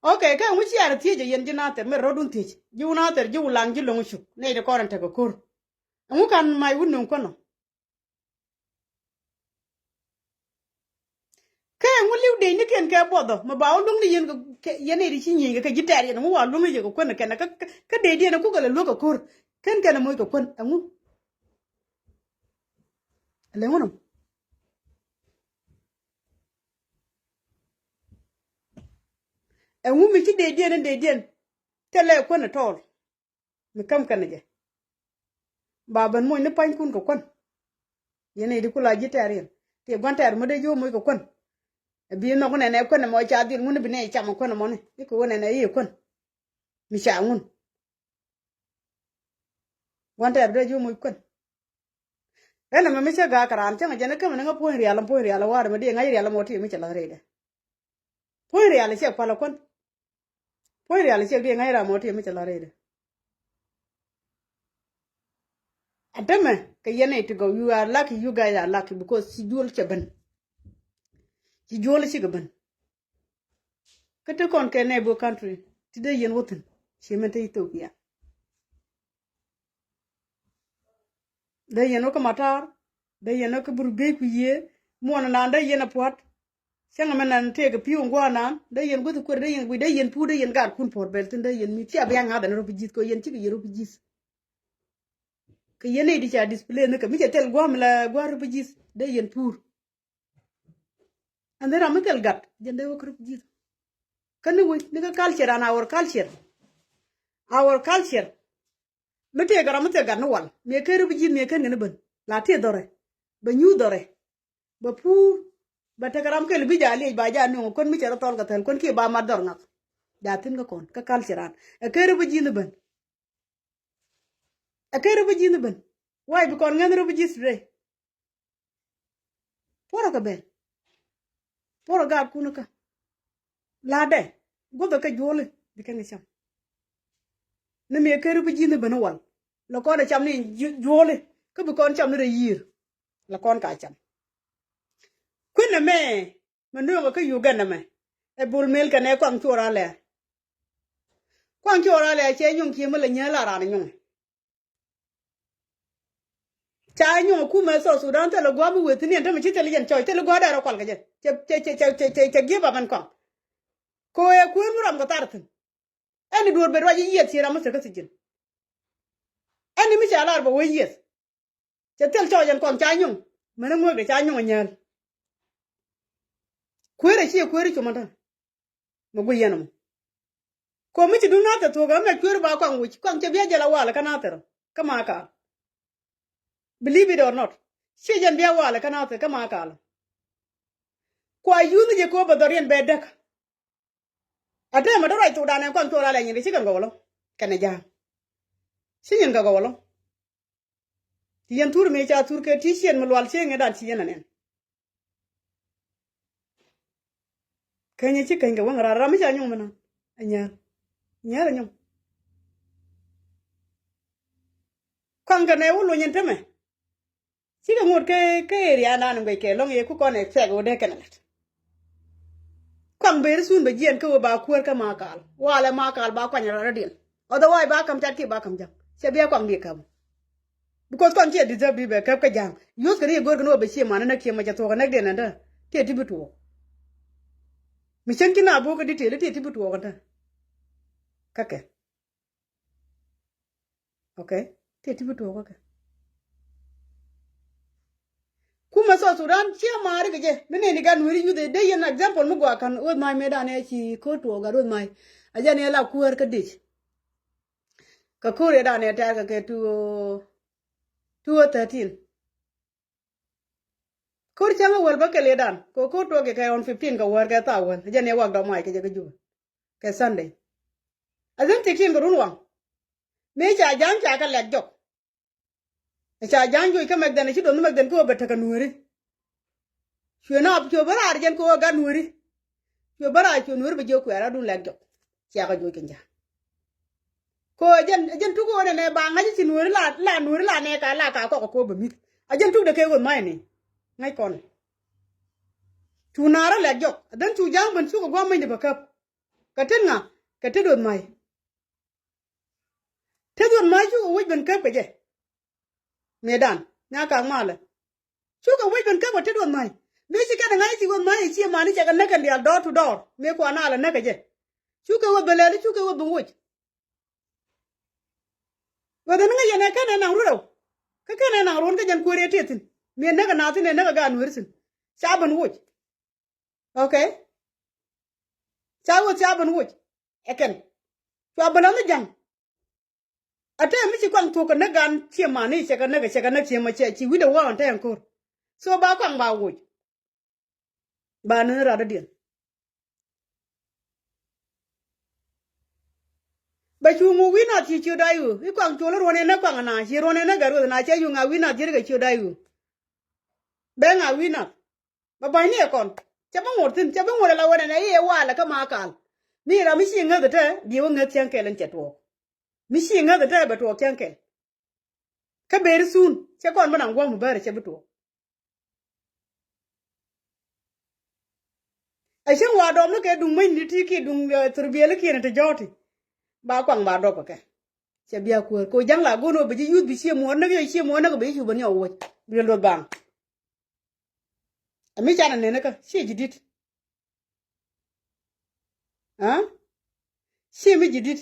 Ok, kä ɛŋu ciɛ rɔ thiec ɛ yɛn ji̱ Nathɛr mi rɔ̱dun thiec ji̱ wä Nathɛr ji̱ wä laŋ ji̱ lo̱ŋ cuk nɛy ti kɔn in tekɛ ko̱r. Ɛŋu kan mac wä nöŋ kuän ɔ? Kɛ ɛŋu li̱w dec ni kɛn kɛ buɔth ɔ mɛ ba wä luäŋ ni yɛn kɛ, kɛ yɛn nɛy ti ci nyieny kɛ kɛ ji̱ tɛɛr yɛn ɛŋu wa luäŋ ni yɛ kɛ kuän ɛ kɛn kä, kä, kä dec diɛn ɛ kukɛ lɛ luäk kɛ ko̱r. Kɛn kɛn ɛ moc kɛ kuän ɛŋu? Ɛlɛ ŋun ɔ? Ɛŋu mi ci dec diɛn in dec diɛn thilɛ kuän ɛ tɔɔl? Mi käm kɛn jɛ ba ben moc ni panykun kɛ kuän. Yɛn i̱ di kula ji̱ tɛɛr yɛn ti gua̱n tɛɛr mi dee ji̱ wä moc kɛ kuän. Ɛ bi nhɔk nɛnɛ kuän ɛmɔ ca dhil ŋun bi nɛ cam kuän ɛmɔni i̱ kɛ wä nɛnɛ i̱ kuän. Mi ca ŋun gua̱n tɛɛr bi dee ji̱ wä moc kuän. Ɛn ɛmɛ mi cä gaak kɛ raan cäŋ ɛ jɛn ɛ kämɛ ni ŋä puɔ̱ny rial ɛm puɔ̱ny rial ɛ wa̱a̱r ɛmɛ di ŋa̱c rial ɛmɔ ti mi cɛ la̱th rɛydɛ. Puɔ̱ny rial ɛ cɛ kual ɛ kuän. Puɔ̱ny rial ɛ cɛ di ŋa̱c ram mɔ ti mi cɛ la̱th rɛydɛ. Ɛ tämɛ kɛ yɛn ɛ ti gɔw, you are lucky, you guys are lucky because ci juɔl cɛ ben. Ci juɔl cikɛ ben. Kä ti kɔn kɛ neighbor country ti dee yɛn wä thi̱n ci min te Ethiopia. Dee yɛn wä kä Matar, dee yɛn wä kä Burubey ku Yee, muɔn nan dee yɛn a pua̱t. Cäŋ mɛ nan tëëk pi̱w in gua̱a̱r nan dee yɛn guäth kuer, dee yɛn guic, dee yɛn puur, dee yɛn gaat kun puɔ̱r bɛl thi̱n, dee yɛn mi cia bia ŋa̱th ɛn rɔ pi ji̱th kɛ yɛn cikɛ yɛn rɔ pi ji̱th. Kɛ yɛn nɛy di ca display ni kɛ mi cɛ thil gua̱a̱m la gua̱a̱r rɔ pi ji̱th dee yɛn puur. And then ram mi thil gat jɛn dee wä kɛ rɔ pi ji̱th. Kä ni wec ni kä culture and our culture, our culture. Mi tëëkɛ ram mi thil gat ni wal miɛ ken rɔ pi ji̱th, miɛ ken kɛ ni ben la tëë dhɔrɛ, bɛ nyuuth dhɔrɛ, bɛ puur, bɛ tekɛ ram kɛl bi ja liec ba ja nuŋ kuän mi cɛ rɔ thɔl kɛ thɛl kuän kiɛ ba mat dhɔr ŋath. Ja thi̱n kä kɔn kä culture an ɛ ken rɔ pi ji̱th ni ben. Ɛ ken rɔ pi ji̱th ni ben. Why? Bi kɔn ŋɛn rɔ pi ji̱th today. Puɔrä kɛ ben. Puɔrä gaatkun kä la̱tdɛ guɔthɛ kɛ juɔli bi kɛn kɛ cam. Ni mi ɛ ken rɔ pi ji̱th ni ben wal. Lɛ kɔn ɛ cam ni juɔli kä bi kɔn cam ni rɛ yiër. Lɛ kɔn ka cam. Kui̱n ɛmɛ mɛ nööŋɛ kä Uganda mɛ ɛ Bol Mel kɛnɛ Kuaŋ Cuɔr Alɛɛr. Kuaŋ Cuɔr Alɛɛr cɛ nyuŋ kiɛ mi lɛ nyääl a raan nyuŋ. Ca nyuŋ kumɛ South Sudan thilɛ gua̱a̱ mi weth ni ɛn tämɛ ci thilɛ yɛn cɔc thilɛ gua̱a̱ dɛrɛ kual kɛ jɛ. Cɛ, cɛ, cɛ give up ɛn Kuaŋ. Kɛ ɣöö ɛ kuëër mi ram kɛ thar thi̱n. Ɛn i̱ duɔ̱ɔ̱r ben ruac i̱ yieth ci ram mi thir kä thi̱ji̱n. Ɛn i̱ mi ca lar bɛ wee yieth. Cɛ thil cɔɔc ɛn Kuaŋ ca nyuŋ. Mɛn i̱ ŋuäkdɛ ca nyuŋ ɛ nyääl. Kuëër ɛ ci ɛ kuëër i̱ cumatä. Mɛ guic yɛn ɛmɔ. Kuɔm mi ci duŋ Nathɛr thuɔ̱k ɛmɛ kuëër ba Kuaŋ wi̱c Kuaŋ cɛ bia jɛl a walɛ kä Nathɛr kä Makal. Believe it or not. Ciɛ jɛn bia walɛ kä Nathɛr kä Makal. Kua yuth jɛ kɛ ɣöö bɛ dhɔriɛn bɛ däk. A tɛmɛ dɔ̱ ruac thokdan ɛ Kuaŋ Cuɔr Alɛɛr nyin kɛ ci kɛn gɔw ɛlɔ̱ŋ kɛnɛ Ja̱a̱ŋ. Ci nyin kɛ gɔw ɛlɔ̱ŋ. Ti yɛn thur mëë ca thur kɛ ti ciɛn mi lual cieŋ ëëdan ci yɛn anɛn. Käny ci käny kɛ wäŋ rar ram mi ca nyuŋ mi nɔn. Anyäär. Nyäär anyuŋ. Kɔaŋ kɛ nɛ wä luny ɛn tämɛ. Cikɛ ŋot kä area nan in guic kɛ lɔŋ yɛ ku kɔn ɛ fɛk wä dee kɛn ɛ lät. Kɔaŋ beri sun bɛ jiɛn kä wä ba kuäär kä Makal walɛ Makal ba kuany rɔɔdɛ diɛn. Otherwise ba kam cat ki ba kam ja̱ŋ cɛ bia kɔaŋ bi käp. Because kɔaŋ ciɛ deserve bi bɛ käp kä ja̱ŋ. Yuth kɛ ni go̱r kɛ ni wä bɛ ciɛ man ni näk ciɛ mɛ cɛ thuɔk ɛ näk diɛn ɛn dä. Tiɛ ti bi tuɔɔk. Mi cäŋ ci na bo̱o̱k kä detail tiɛ ti bi tuɔɔk ɛn dä. Kä kɛ. Okay. Tiɛ ti bi tuɔɔk kä kɛ. Kumɛ South Sudan ciɛ maari kɛ jɛ mi nɛni gan weri yuth ɛ dee yɛn example mi gɔaa kan weth mac mëëdan ɛ ci ko̱r tuɔɔk gat weth mac. A jɛn ɛ la kuäär kä dic. Kɛ ko̱r ɛ dan ɛ tɛɛr kɛ kɛ two oh, two oh thirteen. Ko̱r cäŋ ɛ wäl bä kɛ lidan kɛ ko̱r tuɔɔk kɛ kɛ on fifteen kɛ wäär kɛ thaak wäl jɛn ɛ wak dɔ̱ mac kɛ jɛ kä Jubɛ. Kɛ Sunday. A jɛn tikiɛn kɛ run waŋ. Mëë ca ja̱a̱ŋ ca kɛ lɛk jɔk. Ca ja̱a̱ŋ juɔc kä mɛk dhɛn ci do̱nh mɛk dhɛn kä ɣöö bɛ tekɛ nuääri. Cuɛ na cuɛ bä raar jɛn kä ɣöö gat nuääri. Cuɛ bä raar cuɛ Nuääri bɛ jiök kuɛɛr adun Lɛk Jɔk. Ciakä juɔc kɛ ja̱. Kɛ ɣöö ɛ jɛn, ɛ jɛn tuk ɣöö nɛnɛ ba ŋa̱c ci Nuääri la, la Nuääri la nɛɛka la ka kɔk kɛ ko̱o̱p bɛ mi̱th. Ɛ jɛn tuk dee kɛ Ruɔth Ma̱a̱c ni. Ŋäc kɔn. Cu naar rɔ Lɛk Jɔk. Ɛ dhän cu ja̱a̱ŋ ben cukɛ gua̱a̱m mɛny dee bɛ käp. Kɛ tet ŋa? Kɛ tet Ruɔth Ma̱a̱c. Tet Ruɔth Ma̱a̱c cukɛ wec ben käp kɛ jɛ. Mëëdan, nya kak malɛ. Cukɛ wec ben käp kɛ tet Ruɔth Ma̱a̱c. Mëë ci kɛn ɛ ŋa̱c ci Ruɔth Ma̱a̱c ɛ cie mani cɛ kɛ näk kɛn diaal door to door. Mëë kuan naalɛ näk kɛ jɛ. Cukɛ wä ben lɛl, cukɛ wä ben woc. Wä ben ŋäc yɛn ɛ kɛn ɛ naŋ run rɛw. Kä kɛn ɛ naŋ ruɔ̱n kä jɛn kuäär yɛ tëë thi̱n. Mëë näk ɛ naath thi̱n ɛ näk ɛ gaat Nuääri thi̱n. Ca ben woc. Okay. Ca woc, ca ben woc. Ɛ kɛn. Cua ben lɔ ni ja̱ŋ. A te mi ci kɔaŋ thuɔ̱k kɛ näk gan cie mani cɛ kɛ näk, cɛ kɛ näk cie ma cɛ ci wi̱cdɛ wä ɣän te ɛn ko̱r. So ba kɔaŋ ba woc. Ba ni rat dɔ̱diɛn. Bɛ cu ŋu wi̱i̱ nath ci ciö da̱a̱c ɣöö i̱ kɔaŋ cuɔl i̱ ruɔ̱n in näk kɔaŋ ana ci ruɔ̱n in näk gɛr weth na cɛ cu ŋa wi̱i̱ nath ji̱ ri kɛ ciö da̱a̱c ɣöö. Bɛ ŋa wi̱i̱ nath. Bɛ ba̱ny ni ɛ kɔn. Cɛ bi ŋuɔ̱t thi̱n, cɛ bi ŋuɔ̱t ɛ la wänɛ nɛ i̱ ɛ walɛ kä ma kal. Mi ram mi ci ŋäth ɛ te, diɛ wä ŋäth cäŋ kɛl in cɛ tuɔɔk. Mi ci ŋäth ɛ te bɛ tuɔɔk cäŋ kɛl. Kä beri thun, cɛ kɔn bi naŋ gua̱a̱m mi bäärɛ cɛ bi tuɔɔk. Ɛ cäŋ wa dɔm ni kɛ duŋ mäcni ti ki duŋ, eh, thurbiɛlikiɛn ti jɔ̱ɔ̱ti. Ba kuaŋ ba dɔp kɛ kɛ. Cɛ bia kuäär. Ko ja̱ŋ la go̱n wä bi ji̱ yuth bi cie muɔɔr näk yɛ cie muɔɔr näk bi ji̱ cup ni ɔ woc. Bi luɔth baŋ. Ɛ mi canɛ neni kä, ci ji̱ di̱t. Aa? Ci mi ji̱ di̱t.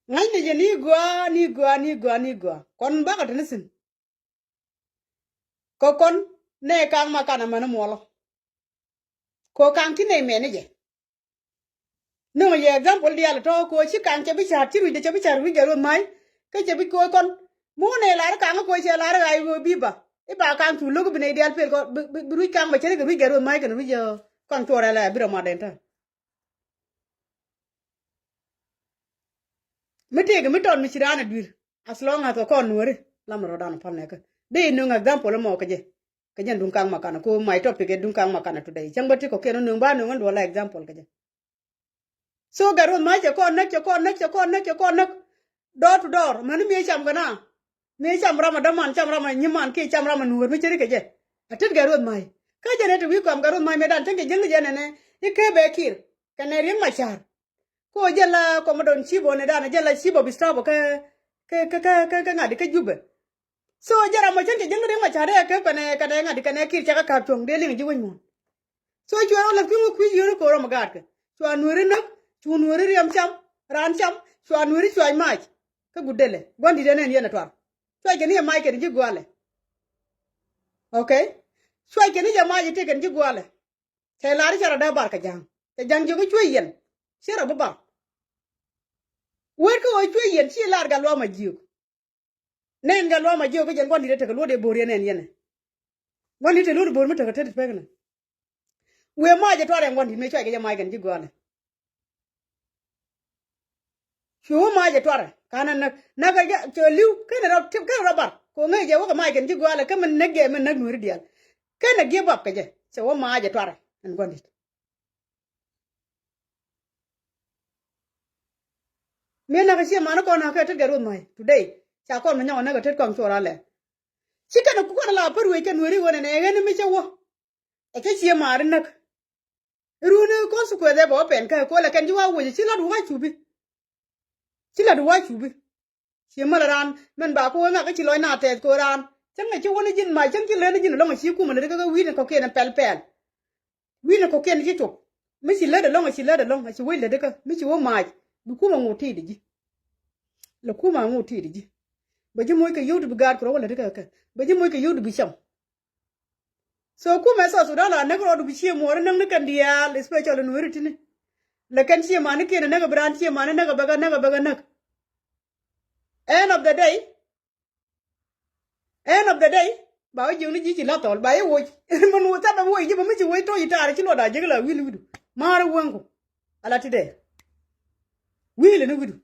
Ŋa̱cnɛ jɛ ni gɔaa, ni gɔaa, ni gɔaa, ni gɔaa. Kɔn bakɛ te ni thi̱n. Kɛ kɔn nɛ ka̱a̱ŋ ma kanɛ män muɔlɔ. Kɛ ka̱a̱ŋ ti nɛ mɛni jɛ. Nöŋ yɛ example diaal tɔ kɛ ci ka̱a̱ŋ cɛ bi ca̱a̱t ci ruic dee cɛ bi ca̱a̱t ruic gɛ ruɔth ma̱a̱c. Kä cɛ bi koc kɔn. Muɔ̱n nɛ lar ka̱a̱ŋ koc cɛ lar ɣa̱c ɣöö bi ba. I̱ ba ka̱a̱ŋ cu lo̱k bi nɛ diaal pel kɔn bi, bi, bi ruic ka̱a̱ŋ bɛ cɛ ni kɛ ruic gɛ ruɔth ma̱a̱c kɛn ruic, eh, kɔn cuɔr ɛlɛ bi rɔ mat ɛn tää. Mi tëëkɛ mi tɔt mi ci raan ɛ dui̱r. As long as kɛ kɔn nuääri lam rɔ̱dan päl nɛkä. Dee nöŋ example mɔ kɛ jɛ. Kɛ jɛn duŋ ka̱ŋ makanɛ ko my topic ɛ duŋ ka̱ŋ makanɛ today. Cäŋ bä ti kɔ̱kiɛn ɔ nöŋ ba nöŋ ɣän duɔl la example kɛ jɛ. So gɛ ruɔth ma̱a̱c cɛ kɔn näk, cɛ kɔn näk, cɛ kɔn näk, cɛ kɔn näk. Door to door mäni mi cam kɛ na. Mi cam ram a däman, cam ram a nyiman kiɛ cam ram a nuɔ̱ɔ̱r mi ceri kɛ jɛ. A tet gɛ ruɔth ma̱a̱c. Kä jɛn ɛ ti wi̱i̱ kɔam gɛ ruɔth ma̱a̱c mëë dan cäŋ kɛ jiäŋ ni jɛn ɛnɛ. I̱ kee bɛ kiɛr. Kɛnɛ Riek Machar. Ko jɛn la kɔmä dɔn ci bɔ ni dan jɛn la ci bɔ bi stop kä, kä, kä, kä, kä, kä ŋa̱di kä Jubɛ. So jɛ ram mɔ cän cɛ jiäŋ Riek Machar dee kɛ pɛnɛ kɛnɛ ŋa̱di kɛnɛ kiɛr cɛ kä ka̱p cuɔ̱ŋ dee liŋ ji̱ wec muɔ̱ɔ̱n. So cuɛ rɔ lɛth kui̱ ŋä kui̱ yio̱o̱ni ko̱o̱r ram mi gaatkɛ. Cua nueeri näk, cu nueeri riɛm cam, raan cam, cua nueeri cuac mac. Kä guut dee lɛ, gua̱n di̱t ɛn ɛn yɛn ɛ tuar. Cuac kɛ ni ɛ mac kɛn ji̱ gua̱a̱lɛ. Okay? Cuac kɛ ni jɛ mac ɛ tëë kɛn ji̱ gua̱a̱lɛ. Cɛ la̱r i̱ cɛ rɔ dee bar kɛ ja̱a̱ŋ. Cɛ ja̱a̱ŋ jiök i̱ cuec yɛn. Ciɛ rɔ bi bar. Wet kä ɣöö cuec yɛn ci la̱r gat luaam a jiök. Nɛn gat luaam a jiök kä jɛn gua̱n di̱t ɛ tekɛ luɔt ɛ bo̱o̱r yɛn ɛn yɛn ɛ. Gua̱n di̱t ɛ luɔt ɛ bo̱o̱r mi tekɛ tet pek ni. Wëë mac ɛ tuar ɛn gua̱n di̱t mëë cuac kɛ jɛ mac kɛn ji̱ gua̱a̱lɛ. Cu wä mac ɛ tuarɛ ka̱n ɛ näk näk ɛ cɛ li̱w kenɛ rɔ tip kenɛ rɔ bar. Kɛ ŋäc jɛ wä kɛ mac kɛn ji̱ gua̱a̱lɛ kä min näk jɛ min näk nueeri diaal. Kenɛ give up kɛ jɛ cɛ wä mac ɛ tuarɛ ɛn gua̱n di̱t. Mëë näk ɛ ciɛ man kɔn näk kɛ tet gɛ ruɔth mac today. Ca kɔn mi nyɔk ɛ näk ɛ tet kɔn cuɔr alɛ. Ci kɛn ɛ kukɔn ala pär wec kɛ nueeri ɣöö nɛnɛ ɛ ɣän mi cä wä. Ɛ cä ciɛ maari näk. Runi consequence ɛ bɛ wä pɛn kä ɛ ko̱lɛ kɛn ci wa woc ci lat wä cupi. Ci lat wä cupi. Ci mal raan mɛn ba ku wä ŋak ci lɔc na tɛth ko raan. Cäŋ ɛ ci wä ni ji̱n mac cäŋ ci lät ni ji̱n ɛlɔŋ ɛ ci kumɛ lät kä wi̱i̱ni kɔ̱kiɛn ɛ pɛl pɛl. Wi̱i̱ni kɔ̱kiɛn ci cop. Mi ci lät ɛlɔŋ ɛ ci lät ɛlɔŋ ɛ ci wec lät kä mi ci wä mac. Bi kumɛ ŋot ti̱i̱t ɛ ji̱. Lɛ kumɛ ŋot ti̱i̱t ɛ ji̱. Bɛ ji̱ moc kɛ yio̱w ti bi gaat kɛ rɔ wä lät kä kɛ bɛ ji̱ moc kɛ yio̱w ti bi cam. So kumɛ South Sudan la näk rɔɔdu bi cie muɔɔri näk ni kɛn diaal especially nueeri tini. Lɛ kɛn cie mani kiɛn näk bi raan cie mani näk bɛ kɛ näk bɛ kɛ näk. End of the day. End of the day. Ba wä jiäk ni ji̱ ci la thɔl ba yɛ woc. Mɛ nu thath bɛ woc ji̱ bɛ mi ci woc tɔc i̱ taar ci luɔt a jiäk la wi̱i̱l ni wi̱du. Ma̱a̱r i̱ wäŋku. Ala ti dee. Wi̱i̱l ni wi̱du.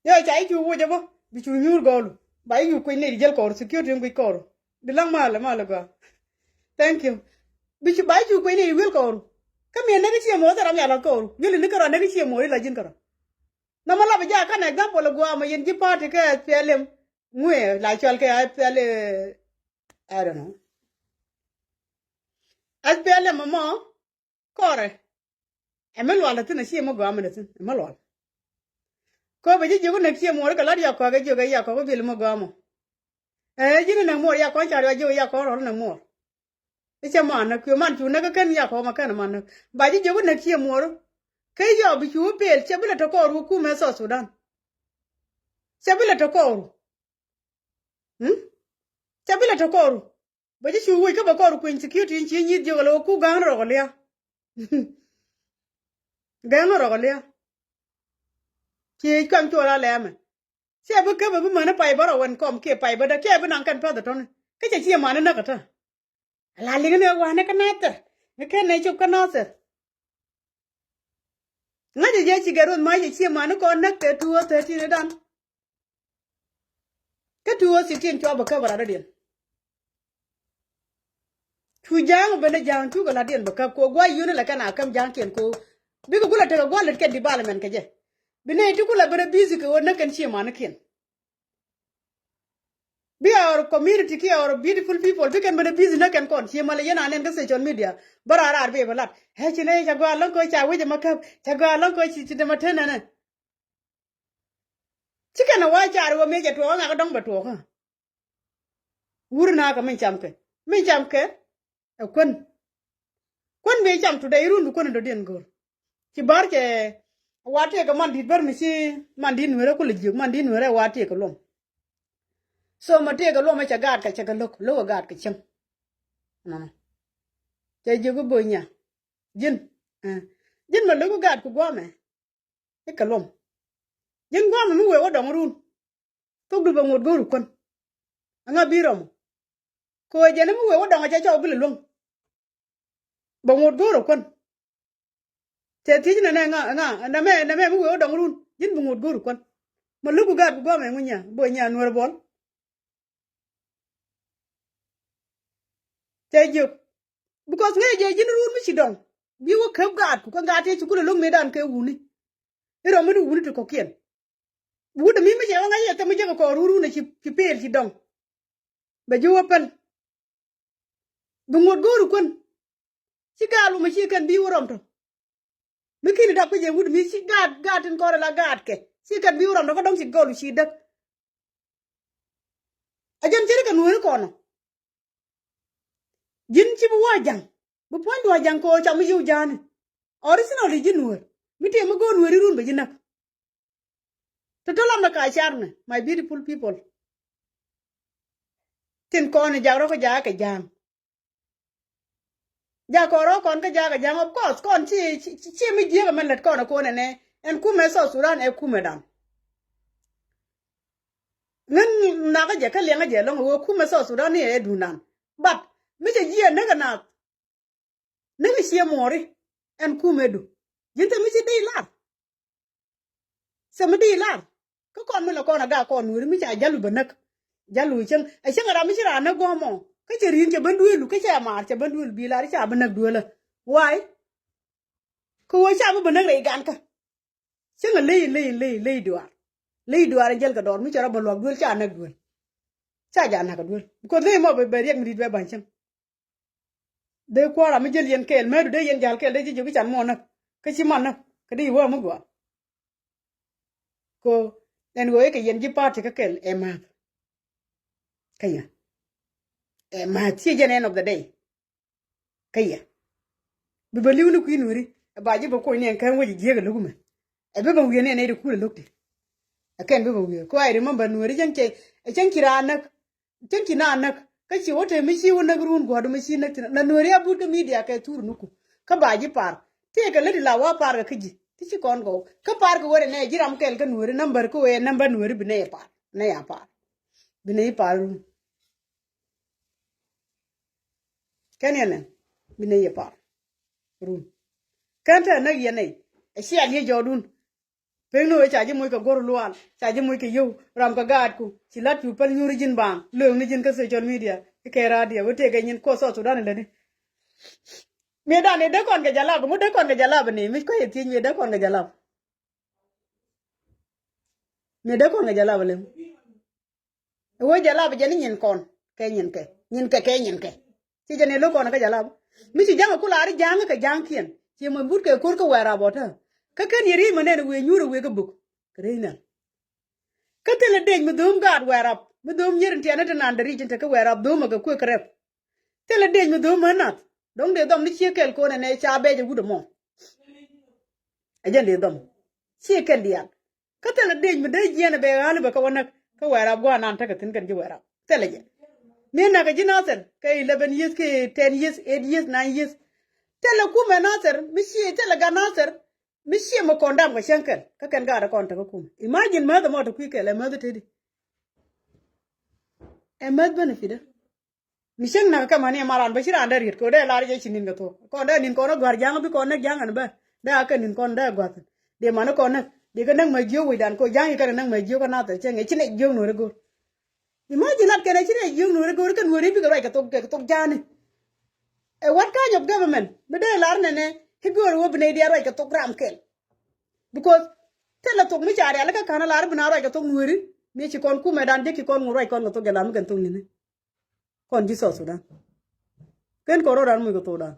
Yɛ ca i̱ cu woc ɛ bä bi cu nyuur gɔɔlu ba i̱ cu kuec nɛy di jäl kɔɔru security in guic kɔɔru. Di laŋ malɛ malɛ gɔaa. Thank you. Bi ci ba cu kueny ni i̱ wi̱el kɔɔru. Kä miɛ näk i̱ ciɛ muɔɔr thil ram ya la̱th kɔɔru. Wi̱el i̱ ni kärɔa näk i̱ ciɛ muɔɔr i̱ la ji̱n kärɔa. Nɔmɔ la bi jaak kän example i̱ gua̱a̱mɔ yɛn ji̱ party kä S P L M. Ŋuɛ la cɔl kɛ S P L M, I don't know. S P L M mɔ kɔrɛ. Ɛ mi lual la thin a ciɛ mi gua̱a̱mɔ la thin ɛ mi lual. Kɔ bɛ ji̱ jiök näk ciɛ muɔɔr kɛ lat yakɔak ɛ jiök ɛ yakɔak wi̱el mi gua̱a̱mɔ. Ɛ ji̱n näk muɔɔr yakɔak ca riɔak jiök yakɔak rɔl näk muɔɔr. I̱ cɛ man näk kui̱ man cu näk kä kän yakɔk ma kän man näk. Ba ji̱ jiök näk ciɛ muɔɔr. Kä yɔp bi cu pel cɛ bi lɛ tɔ kɔɔru kumɛ South Sudan. Cɛ bi lɛ tɔ kɔɔru. Hmm? Cɛ bi lɛ tɔ kɔɔru. Ba ji̱ cu wec kä bɛ kɔɔru kueny security in ci nyi̱th jiök lɛ wä ku ga̱a̱ŋ rɔk lia. Ga̱a̱ŋ rɔk lia. Ci kuam cuɔl a lɛmɛ. Ciɛ bi käp bi mäni pay bä rɔ wɛn kɔm kiɛ pay bä dä kiɛ bi naŋ kɛn päth tɔni. Kä cɛ ciɛ mani näk kä tä. Ala liŋ ni wanɛ kä nathir ni kɛn nɛ cop kä nathir. Ŋa̱cä jɛ ci gɛ ruɔth ma̱a̱c cɛ ciɛ mani kɔn näk kɛ two oh thirteen dan. Kä two oh sixteen cua bä käp rat dɔ̱diɛn. Cu ja̱a̱ŋ ben ni ja̱a̱ŋ cukɛ latdiɛn bä käp ko gua̱c yuni lɛ kɛn a käm ja̱a̱ŋkiɛn ko. Bikɛ gulɛ tekɛ gua̱l lät kɛ development kɛ jɛ. Bi nɛy ti kulɛ ben ni busy kɛ ɣöö näk kɛn ciɛ manikiɛn. Bi our community kiɛ our beautiful people bi kɛn ben ni busy näk kɛn kɔn ciɛ malɛ yɛn a nɛn kä social media. Bä raar raar bi bä lat ɛ ci nɛy ca gɔaa läŋ kɛ ca wec ɛmɛ käp ca gɔaa läŋ kɛ ci ci dɛmɛ tän nɛnɛ. Ci kɛn a wa̱a̱ car wä mëë cɛ tuɔɔk ŋakä dɔ̱ŋ bɛ tuɔɔk. Wur na kɛ min cam kɛ min cam kɛ. Ɛ kuän kuän mëë cam today run bi kuän in dɔ̱diɛn go̱r. Ci bär cɛ wa̱a̱ tëëkɛ man di̱t bär mi ci man di̱t nueerä kulɛ jiök man di̱t nueerä wa̱a̱ tëëkɛ luɔm. So ma tëëkɛ luɔm ɛ cɛ gaat kɛ cɛ kɛ lo̱k lo̱k ɛ gaat kɛ cäŋ. Nɔnɔ cɛ jiök i̱ bo̱o̱ nya ji̱n ji̱n ma lo̱k i̱ gaat ku gua̱a̱mɛ. I̱ kɛ luɔm ji̱n gua̱a̱mɛ mi wëë wä dɔ̱ŋ run. Thok du bɛ ŋot go̱o̱r kuän. Ɛŋa bi rɔm kɛ ɣöö jɛn mi wëë wä dɔ̱ŋ a cɛ cɔw bi lɛ luäŋ. Bɛ ŋot go̱o̱r kuän. Cɛ thiec nɛ nɛ ŋa ŋa nɛmɛ nɛmɛ mi wëë wä dɔ̱ŋ run ji̱n bi ŋot go̱o̱r kuän. Ma luk bi gaat bi gua̱a̱mɛ ŋu nya bo̱ nya nuɛr buɔl. Cɛ jiök because ŋäcɛ jɛ ji̱n run mi ci dɔ̱ŋ bi wä käp gaatku kä gaat tëë ci kulɛ lo̱k mëëdan kɛ wuni. I̱ rɔm mi ni wuni ti kɔ̱kiɛn. Wut mi mi cɛ wä ŋäc yɛ thɛm mi jek kɔɔr run run ci ci pel ci dɔŋ. Bɛ ji̱ wä päl. Bi ŋuɔ̱t go̱o̱ri kuän. Ci gaal wä mi ci kɛn bi wä rɔm tɔ. Mi kini dap kä jɛ wut mi ci gaat gaat tin kɔɔr ala gaat kɛ ci kɛn bi wä rɔm tɔ kä dɔŋ ci gɔl ci däk. A jɛn ceri kɛ nueeri kɔnɔ. Ji̱n ci bi wä a ja̱ŋ bi puɔ̱nydu a ja̱ŋ kɛ ɣöö cam mi yiw ja̱a̱ni. Originally ji̱ nueer mi tëë mi go̱o̱r nueeri run bɛ ji̱ näk. Tɔ̱tɔ̱ lam na ka carnɛ my beautiful people. Tin kɔn jak rɔ kä jak kɛ ja̱a̱ŋ. Jak kɔn rɔ kɔn kä jak kɛ ja̱a̱ŋ of course kɔn ci ci mi jiäk ɛmɛ lät kɔn ɛ kon ɛnɛ. Ɛn kumɛ South Sudan ɛ kumɛ dan. Ŋän nakä jɛ kä liɛŋä jɛ lɔŋ ɛ wee kumɛ South Sudan ni ɛ dundan. But mi cɛ jiɛ näk ɛ nath. Näk ɛ ciɛ muɔri ɛn kumɛ du. Ji̱n thɛ mi ci dee lar. Thɛ mi dee lar. Kä kɔn mi lɛ kɔn a gak kɔn nueri mi ca jalu bɛ näk. Jalu cäŋ ɛ cäŋ ɛ ram mi ci raan näk guɔ̱mɔ kä cɛ ri̱i̱n cɛ ben duelu kä cɛ maar cɛ ben duelu bi lar ca bi näk duelä. Why? Kä wee ca bi bɛ näk rɛy gankä. Cäŋ a ley ley ley ley duaar. Ley duaar in jäl kɛ dɔɔr mi cɛ rɔ bä luak duel ca näk duel. Ca ja näk a duel because ley mɔ bɛ bɛ riɛk mi di̱t bɛ ba̱ny cäŋ. Dee kua̱r a mi jäl yɛn kɛɛl mɛɛdu dee yɛn jal kɛɛl dee ji̱ jiök i̱ can muɔ̱ɔ̱n näk kä ci man näk kä dee i̱ wä mi gɔaa. Ko ɛn ɣöö ikɛ yɛn ji̱ party kä kɛl ɛ ma̱th. Kä yɛ ɛ ma̱th ciɛ jɛn end of the day. Kä yɛ bi bä li̱w ni kui̱ nueri ɛ ba ji̱ bä kuɔ̱ny ni ɛn kɛn wec ji̱ jiek ɛ lo̱k mɛ. Ɛ bi bä wiee ni ɛn ɛ di kul ɛ lo̱k ti. Ɛ kɛn bi bä wiee ko I remember nueri cɛn cɛ ɛ cɛn ci raan näk. Cäŋ ci na näk kä ci wä te mi ci wä näk run guɔ̱du mi ci näk thin la nueri a but kä media kɛ thur nuku. Kä ba ji̱ par tëëkɛ läti la wa par kɛ kä ji̱ ti ci kɔn gɔw kä par kɛ wä rɛ nɛ ji̱ ram kɛl kä nueri number kä wee number nueri bi nɛ yɛ par nɛ ya par. Bi nɛ yi par run. Kɛn yɛ nɛ bi nɛ yɛ par run. Kɛn te näk yɛ nɛ ɛ ci a liɛ jɔɔdun. Pek ni wee ca ji̱ moc kɛ go̱r lual ca ji̱ moc kɛ yio̱w ram kɛ gaatku ci la̱t cu päl nyuuri ji̱n baaŋ lööŋni ji̱n kä social media. Ikɛ radio wee tëëkɛ nyin kuɔth South Sudan in lätni. Miɛ dan i̱ dee kɔn kɛ jalap, ŋu dee kɔn kɛ jalap ni, mi kɔc i̱ thiec miɛ dee kɔn kɛ jalap. Miɛ dee kɔn kɛ jalap lem. I̱ wee jalap jɛ ni nyin kɔn kɛ nyin kɛ, nyin kɛ kɛ nyin kɛ. Ci jɛ ni lo̱k kɔn kɛ jalap. Mi ci ja̱ŋ kula ri ja̱ŋ kɛ ja̱ŋ kiɛn. Ci mɔ but kɛ ko̱r kä wɛɛr abɔtä. Kä ken yɛ ri mɛ nɛn wee nyuur wee kä buk. Kɛ ri nɛn. Kä thilɛ dec mi dho̱o̱m gaat wɛɛr rap mi dho̱o̱m nyier in tiɛn in te nan dɛ ric in te kä wɛɛr rap dho̱o̱m ɛ kɛ kuek kɛ rɛp. Thilɛ dec mi dho̱o̱m ɛ nath dɔ̱ŋ dee dhɔm ni cie kɛl ko̱n ɛnɛ ca bɛc ɛ wut ɛmɔ. Ɛ jɛn dee dhɔm cie kɛl diaal. Kä thilɛ dec mi dee jiɛn ɛ bɛ ɣa̱l bɛ kä wä näk kä wɛɛr rap gua̱a̱r nan tekɛ thi̱n kɛn ji̱ wɛɛr rap thilɛ jɛ. Mi näk ɛ ji̱ nathɛr kɛ eleven years kɛ ten years, eight years, nine years. Thilɛ kumɛ nathɛr mi cie thilɛ gat nathɛr. Mi ciɛ mi kɔn dam kɛ cäŋ kɛl kä kɛn gaat kɔn tekä kum. Imagine mäth ɛmɔ te kui̱ kɛl ɛ mäth teti. Ɛ mäth benefit ɛ mi cäŋ nak kɛ mani ɛ maran bä ci ran dee riet kɛ dee lar jɛ ci nin kɛ thok kɔn dee nin kɔn ɛ gua̱r ja̱ŋ bi kɔn näk ja̱ŋ ɛn bä. Dee a kɛ nin kɔn dee gua̱th. Dee mani kɔn näk dee kɛ näk mɛ jiök wi̱dan kɔ ja̱ŋ i̱ kɛn ɛ näk mɛ jiök ɛ nath ɛ cäŋ ɛ ci nɛ jiök nuɔ̱ri go̱r. Imagine lat kɛn a ci rɛy jiök nuɔri go̱ri kɛ nuɔri bikɛ ruac kɛ thok kɛ thok ja̱a̱ni. Ɛ what kind of government mi dee lar nɛnɛ i̱ go̱ri wä bi nɛy diaal ruac kɛ thok ram kɛl. Because thilɛ thok mi ca rialikä ka̱n a lar bi na ruac kɛ thok nuɔri mi ci kɔn kumɛ dan jek ci kɔn ŋu ruac kɔn kɛ thok jɛ lar mi kɛn thok ni̱ni. Kɔn ji̱ South Sudan. Ken kɔn rɔ ran muc kɛ thok dan.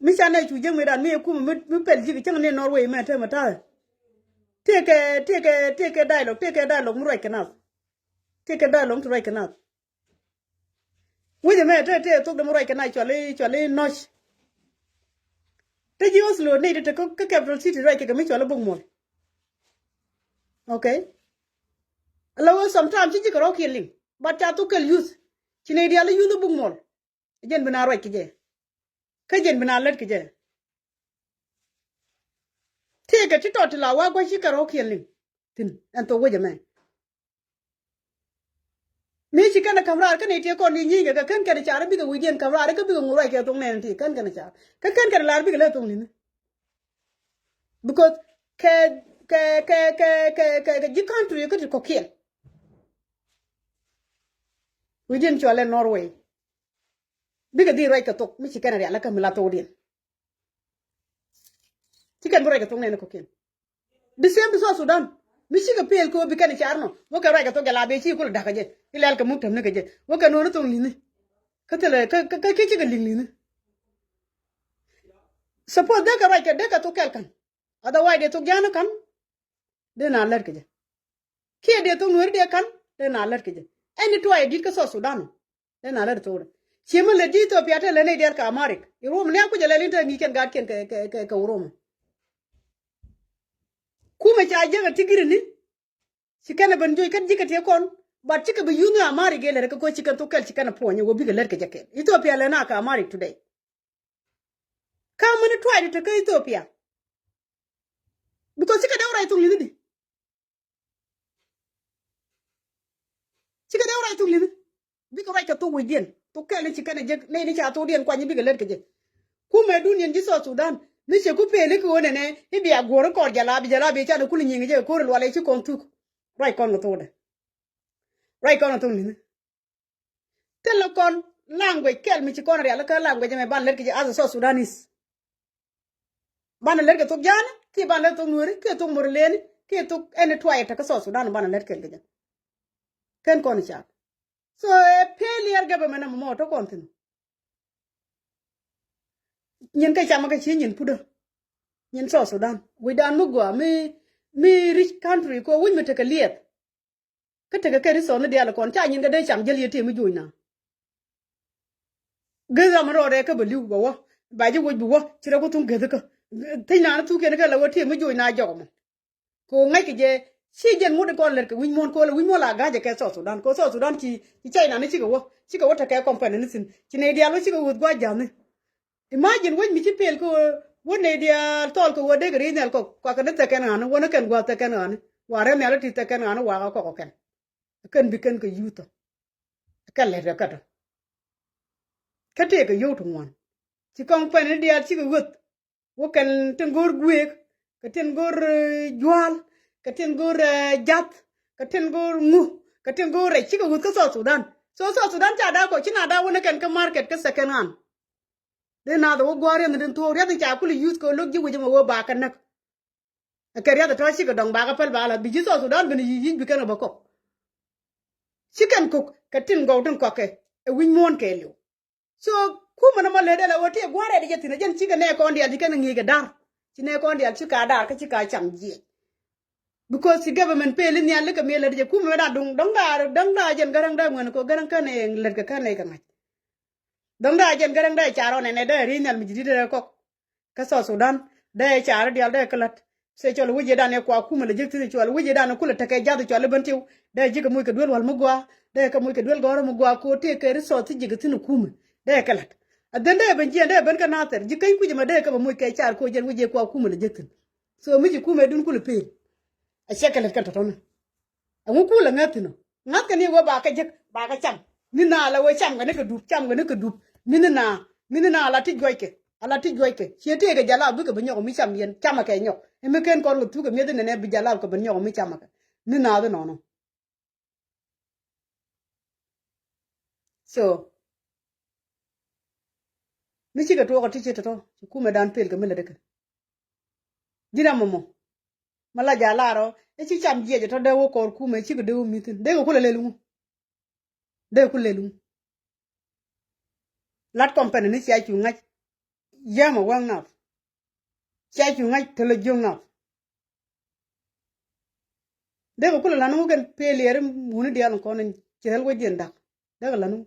Mi ca nɛ cu jiäk mëëdan mi ɛ kumɛ mi pɛl ji̱k cäŋ ni Norway mɛ te mɛ ta̱a̱. Tëëkɛ tëëkɛ tëëkɛ dialogue tëëkɛ dialogue mi ruac kɛ nath. Tëëkɛ dialogue mi ti ruac kɛ nath. Wecɛ mɛ te te thok dɛ mi ruac kɛ nath cuali cuali nɔc. Te ji̱ Oslo ni te te kä capital city ruac kɛ kɛ mi cuali buk muɔl. Okay. Ala wä sometimes ci ji̱ kɛ rɔ̱ kiɛ liŋ. But ca thok kɛl youth. Ci nɛy diaal youth buk muɔl. Ɛ jɛn bi na ruac kɛ jɛ. Kä jɛn bi na lät kɛ jɛ. Tëëkɛ ti tɔt ti la wa gua̱c ci kɛ rɔ̱ kiɛn liŋ. Thi̱n ɛn thok wecɛ mɛ. Mi ci kɛn ɛ ka̱m raar kɛn ɛ tiɛ kɔn di nyi̱i̱ŋ kɛ kɛ kɛn kɛn ɛ car bikɛ wi̱cdiɛn ka̱m raar kä bikɛ ŋuɔ̱t ruac kɛ thok nɛn ti kɛn kɛn ɛ car. Kä kɛn kɛn ɛ lar bikɛ lät thok ni̱ni. Because kɛ kɛ kɛ kɛ kɛ kɛ kɛ ji̱ country kä ti kɔ̱kiɛn. Wi̱cdiɛn cualɛ Norway. Bikɛ dhil ruac kɛ thok mi ci kɛn rial kä mi la thokdiɛn. Ci kɛn bi ruac kɛ thok nɛn kɔ̱kiɛn. The same to South Sudan. Mi cikɛ pel kɛ wä bi kɛn car nɔ wä kɛ ruac kɛ thok jɛ la bɛ ci kul da̱kä jɛ ilɛl kɛ muk tämni kɛ jɛ wä kɛ nuɔ̱ni thok li̱ni. Kä thilɛ kä kä kä cikɛ li̱ŋ li̱ni. Suppose dee kɛ ruac kɛ dee kɛ thok kɛl ka̱n. Otherwise dee thok ja̱a̱ni ka̱n. Dee na lät kɛ jɛ. Kiɛ dee thok nuɔ̱ri dee ka̱n dee na lät kɛ jɛ. Ɛn ni tuay dit kä South Sudan. Dee na lät thok dɛ. Ci mi lät ji̱ Ethiopia te lät nɛy diaal kɛ Amharic. Irom ni akucɛ lɛl in te ŋi̱i̱c kɛn gaatkiɛn kɛ kɛ kɛ Oromo. Kumɛ ca jiäk ɛ ti giri ni. Ci kɛn ɛ ben joc kɛn ji̱ kɛ tiɛ kɔn. But cikɛ bi yuth ni Amharic gee lät kɛ koc ci kɛn thok kɛl ci kɛn ɛ puɔ̱ny ɛ wä bikɛ lät kɛ jɛ kɛl. Ethiopia lät na kɛ Amharic today. Kä mini tuay di te kä Ethiopia. Because cikɛ dee wä ruac thok li̱thi di. Cikɛ dee wä ruac thok li̱thi. Bikɛ ruac kɛ thok wecdiɛn thok kɛl ni ci kɛn ɛ jek nɛy ni ca thokdiɛn kuany bikɛ lät kɛ jɛ. Kumɛ duniɛn ji̱ South Sudan ni cɛ ku peli kɛ ɣöö nɛnɛ i̱ bia guɔ̱r i̱ kɔr jɛ la bi jɛ la bi can i̱ kul nyiŋ jɛ ko̱r i̱ lual ɛ ci kɔn thuk. Ruac kɔn kɛ thokdɛ. Ruac kɔn kɛ thok li̱thi. Thilɛ kɔn language kɛl mi ci kɔn rial kä language ɛmɛ ban lät kɛ jɛ as a South Sudanese. Banɛ lät kɛ thok ja̱a̱ni kiɛ banɛ lät thok nueeri kiɛ thok morleni kiɛ thok ɛn tuay ɛ te kä South Sudan banɛ lät kɛl kɛ jɛ. Kɛn kɔn i̱ car. So ɛ failure government ɛmɛ mɔ tɔ kɔn thi̱n. Nyin kɛ camä kɛ ci nyin pudä. Nyin South Sudan wi̱cdan mi gɔaa mi mi rich country kɛ wi̱c mi tekɛ liɛth. Kä tekɛ kɛ resource ni diaal kɔn ca nyin kɛ dee cam jäl yɛ tëë mi joc na. Geth ram rɔ rɛɛ kä bɛ li̱w bɛ wä ba ji̱ woc bi wä ci rɛ ku thuŋ geth kä. Thiec naan thuk kɛn kɛ lɛ wä tëë mi joc na jɔk mɔ. Kɛ ɣöö ŋäc kɛ jɛ ci jɛn ŋut kɔn lɛt kɛ wi̱c muɔ̱ɔ̱n ko̱lɛ wi̱c muɔ̱ɔ̱n la ga̱cɛ kɛ South Sudan kɛ South Sudan ci ci China ni cikɛ wä cikɛ wä tekɛ company ni thi̱n ci nɛy diaal wä cikɛ ɣöth gua̱c ja̱thni. Imagine wec mi ci pel kä wä nɛy diaal thɔl kɛ wä dee kɛ ri̱c nhial kɔk kuakɛ ni thɛkɛn ɣa̱ni wä ni kɛn gua̱a̱th thɛkɛn ɣa̱ni wa rɛm nhial ti thɛkɛn ɣa̱ni wakä kɔk kɛn. Kɛn bi kɛn kɛ yuth ɔ kɛn lɛt kɛ kɛt ɔ. Kä tëëkɛ yio̱w ti ŋuan ci kɔŋ pɛn ni diaal cikɛ ɣöth wä kɛn tin go̱o̱r guëëk kɛ tin go̱o̱r jua̱a̱l kɛ tin go̱o̱r ja̱th kɛ tin go̱o̱r ŋu kɛ tin go̱o̱r rɛc cikɛ ɣöth kä South Sudan. So South Sudan ca da̱a̱ kɔ ci na da̱a̱ wä ni kɛn kä market kä second hand. Ri naath ɛ wä gua̱a̱r riɛth ni tin thuɔ̱k, riɛth in ca kul i̱ yuth kɛ lo̱k ji̱ wi̱c ɛmɛ wee ba kɛ näk. Ɛ kɛ riɛth ɛ tɔ̱ cikɛ dɔ̱ŋ ba kɛ päl ba la bi ji̱ South Sudan ben i̱ yic bi kɛn ɛ bä kɔk. Ci kɛn kok kɛ tin gɔw tin kɔakɛ ɛ wi̱c muɔ̱ɔ̱n kɛɛliw. So kumɛ nɔmɔ lɛ dee la ɣöö ti gua̱a̱r rɛɛt jɛ thi̱n ɛ jɛn cikɛ nɛɛ kɔn diaal ci kɛn ŋi̱i̱c kɛ da̱r. Ci nɛɛ kɔn diaal ci ka da̱r kä ci ka cam jiɛc. Because ci government pay li nhial li kɛ miɛ lät jɛ kumɛ mɛ da̱ŋ duŋ dɔ̱ŋ da̱a̱r dɔ̱ŋ da̱a̱r jɛn gäräŋ da̱a̱r ŋuɛn kɛ ɣöö gäräŋ kän ɛ lät kɛ kän ɛ kɛ ŋa̱c. Dɔ̱ŋ da̱a̱r jɛn gäräŋ da̱a̱r ca rɔn ɛnɛ da̱a̱r ri nhial mi ji̱ di̱t rɛ kɔk. Kä South Sudan dee ca rɔ dial dee kä la̱t. Sɛ cɔl wi̱c yɛ dan ɛ kua kumɛ lɛ jek thi̱n cɔl wi̱c yɛ dan ɛ kulɛ tekɛ jath cɔl i̱ ben tiw dee ji̱ kɛ moc kɛ duel wal mi gua dee kɛ moc kɛ duel gɔrɔ mi gua ko tëë kɛ resource ji̱ kɛ thi̱n kumɛ dee kɛ la̱t. A dhen dee ben jiɛn dee ben kä Nathir ji̱ keny kui̱c ɛmɛ dee kɛ bɛ moc kɛ car ko jɛn wi̱c yɛ kua kumɛ lɛ jek thi̱n. So mi ci kumɛ dun kulɛ peel. A cɛ kɛ lät kɛn tɔ̱tɔ̱nä. Ɛŋu kulɛ ŋäth thi̱n ɔ ŋa̱th kɛ ni wee ba kɛ jek ba kɛ cam. Mi na la wee cam kɛ ni kɛ dup cam kɛ ni kɛ dup. Mi ni na mi ni na la ti juɔckɛ. Ala ti juɔckɛ ciɛ tëëkɛ jalap bikɛ bi nyɔk mi cam yɛn camɛ kɛ nyɔk. Ɛ mi ken kɔn kɛ thuk ɛ mieth inɛnɛ bi jalap kɛ bi nyɔk mi camɛ kɛ. Mi naath inɔnɔ. So mi cikɛ tuɔɔk ɛ ti ci tɔtɔ ci kumɛ dan pel kɛ mi lɛ dikɛ. Ji̱n amɔ mɔ ma la jalarɔ ɛ ci cam jiɛc ɛ tɔ dee wä kɔɔr kumɛ cikɛ dee wä mithin dee kɛ kulɛ lel ŋu. Dee ku lel ŋu. Lat company ni cia cu ŋa̱c. Yamɛ wäŋ nath. Cia cu ŋa̱c thilɛ jiök nath. Dee kɛ kulɛ lan ŋu kɛn peliɛri wuni diaal kɔn in ci rɛl wec diɛn dak. Dee kɛ lan ŋu.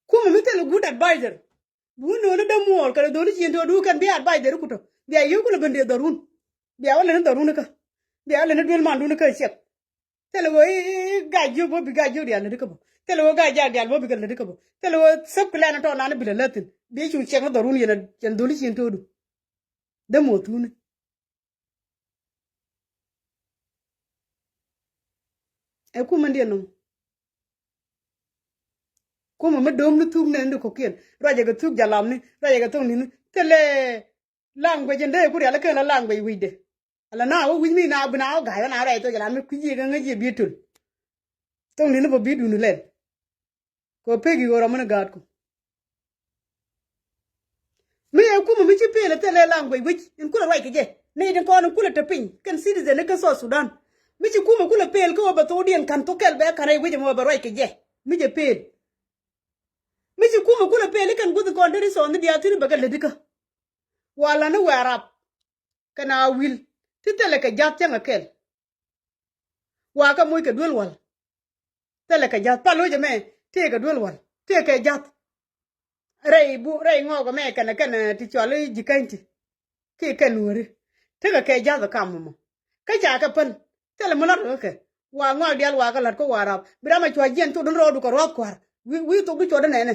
Kumɛ mi thilɛ good advisor. Bi wä nööni dämuɔɔr kɛnɛ dholi cin tɔɔdu kɛn bi advice deri kutɔ bia yio̱w kulɛ ben dee dhɔrun. Bia wä leni dhɔrun ikä. Bia wä leni duel mandun ikä ciɛk. Thilɛ wä i̱ gac jiök bä bi gac jiök dial leti kä bä. Thilɛ wä gac jak dial bä bi kɛ leti kä bä. Thilɛ wä thäp kɛ lɛn tɔɔr nani bi lɛ läthin bi cu ciɛk ni dhɔrun yɛn dholi cin tɔɔdu. Dämuɔɔr thuni. Ɛ kumä ndiɛn nɔm. Kumä mi dom ni thuk nɛn di kokiɛn ruacɛ kɛ thuk jalamni ruacɛ kɛ thok ni̱ni thilɛ. Language in dee ku rial kɛn la language wi̱cdɛ. Ala na wä wi̱c mi na bi na wä ga̱a̱c wä na ruacɛ thok jalamni kui̱ jiɛ kɛ ŋäc jiɛ bi tul. Thok ni̱ni bä bi duni lɛl. Kɛ pek i̱ ɣöö rɔmä ni ga̱a̱tku. Mi yɛ kumä mi ci pel ɛ thilɛ language wi̱c in kulɛ ruac kɛ jɛ ni tin kɔn in kulɛ te piny kɛn citizen ni kä South Sudan. Mi ci kumä kulɛ pel kä ɣöö bɛ thokdiɛn ka̱n thok kɛl bɛ ka̱n rɛy wi̱c ɛmɔ bɛ ruac kɛ jɛ. Mi jɛ pel mi ci kumä kulɛ pel ikɛn guth in kɔn deri thɔɔn ni diaal thi̱n bɛ kɛ lät ikä. Wala ni wɛɛr rap kɛn a wi̱l ti thilɛ kɛ ja̱th cäŋ ɛ kɛl. Wakä moc kɛ duel wal. Thilɛ kɛ ja̱th pal wecɛ mɛ tëëkɛ duel wal tëëkɛ ja̱th. Rɛy bu rɛy ŋɔɔkɛ mɛ kɛnɛ kɛnɛ ti cɔal i̱ ji̱ käny ti. Kiɛ kɛn nuääri tekɛ kɛ ja̱th ɛ kam mɔmɔ. Kä ca kɛ päl thilɛ mi lɔt kɛ kɛ wa ŋɔak diaal wakä la̱t kä Warap bi ram ɛ cua jiɛn thokdun rɔɔdu kɛ ruath kua̱r. Wi̱i̱ thokdu cuɔtdä nɛnɛ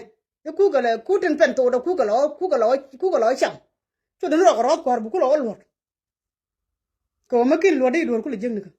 i̱ kukɛ lɛ kut tin pɛn thokdä kukɛ lɔ kukɛ lɔ kukɛ lɔ cam. Cuɔtdun rɔɔk kɛ ruath kua̱r bi ku lɔ wä luɔt. Kɛ wä mi kin luɔt i̱ duɔ̱ɔ̱r kulɛ jiäkni kä.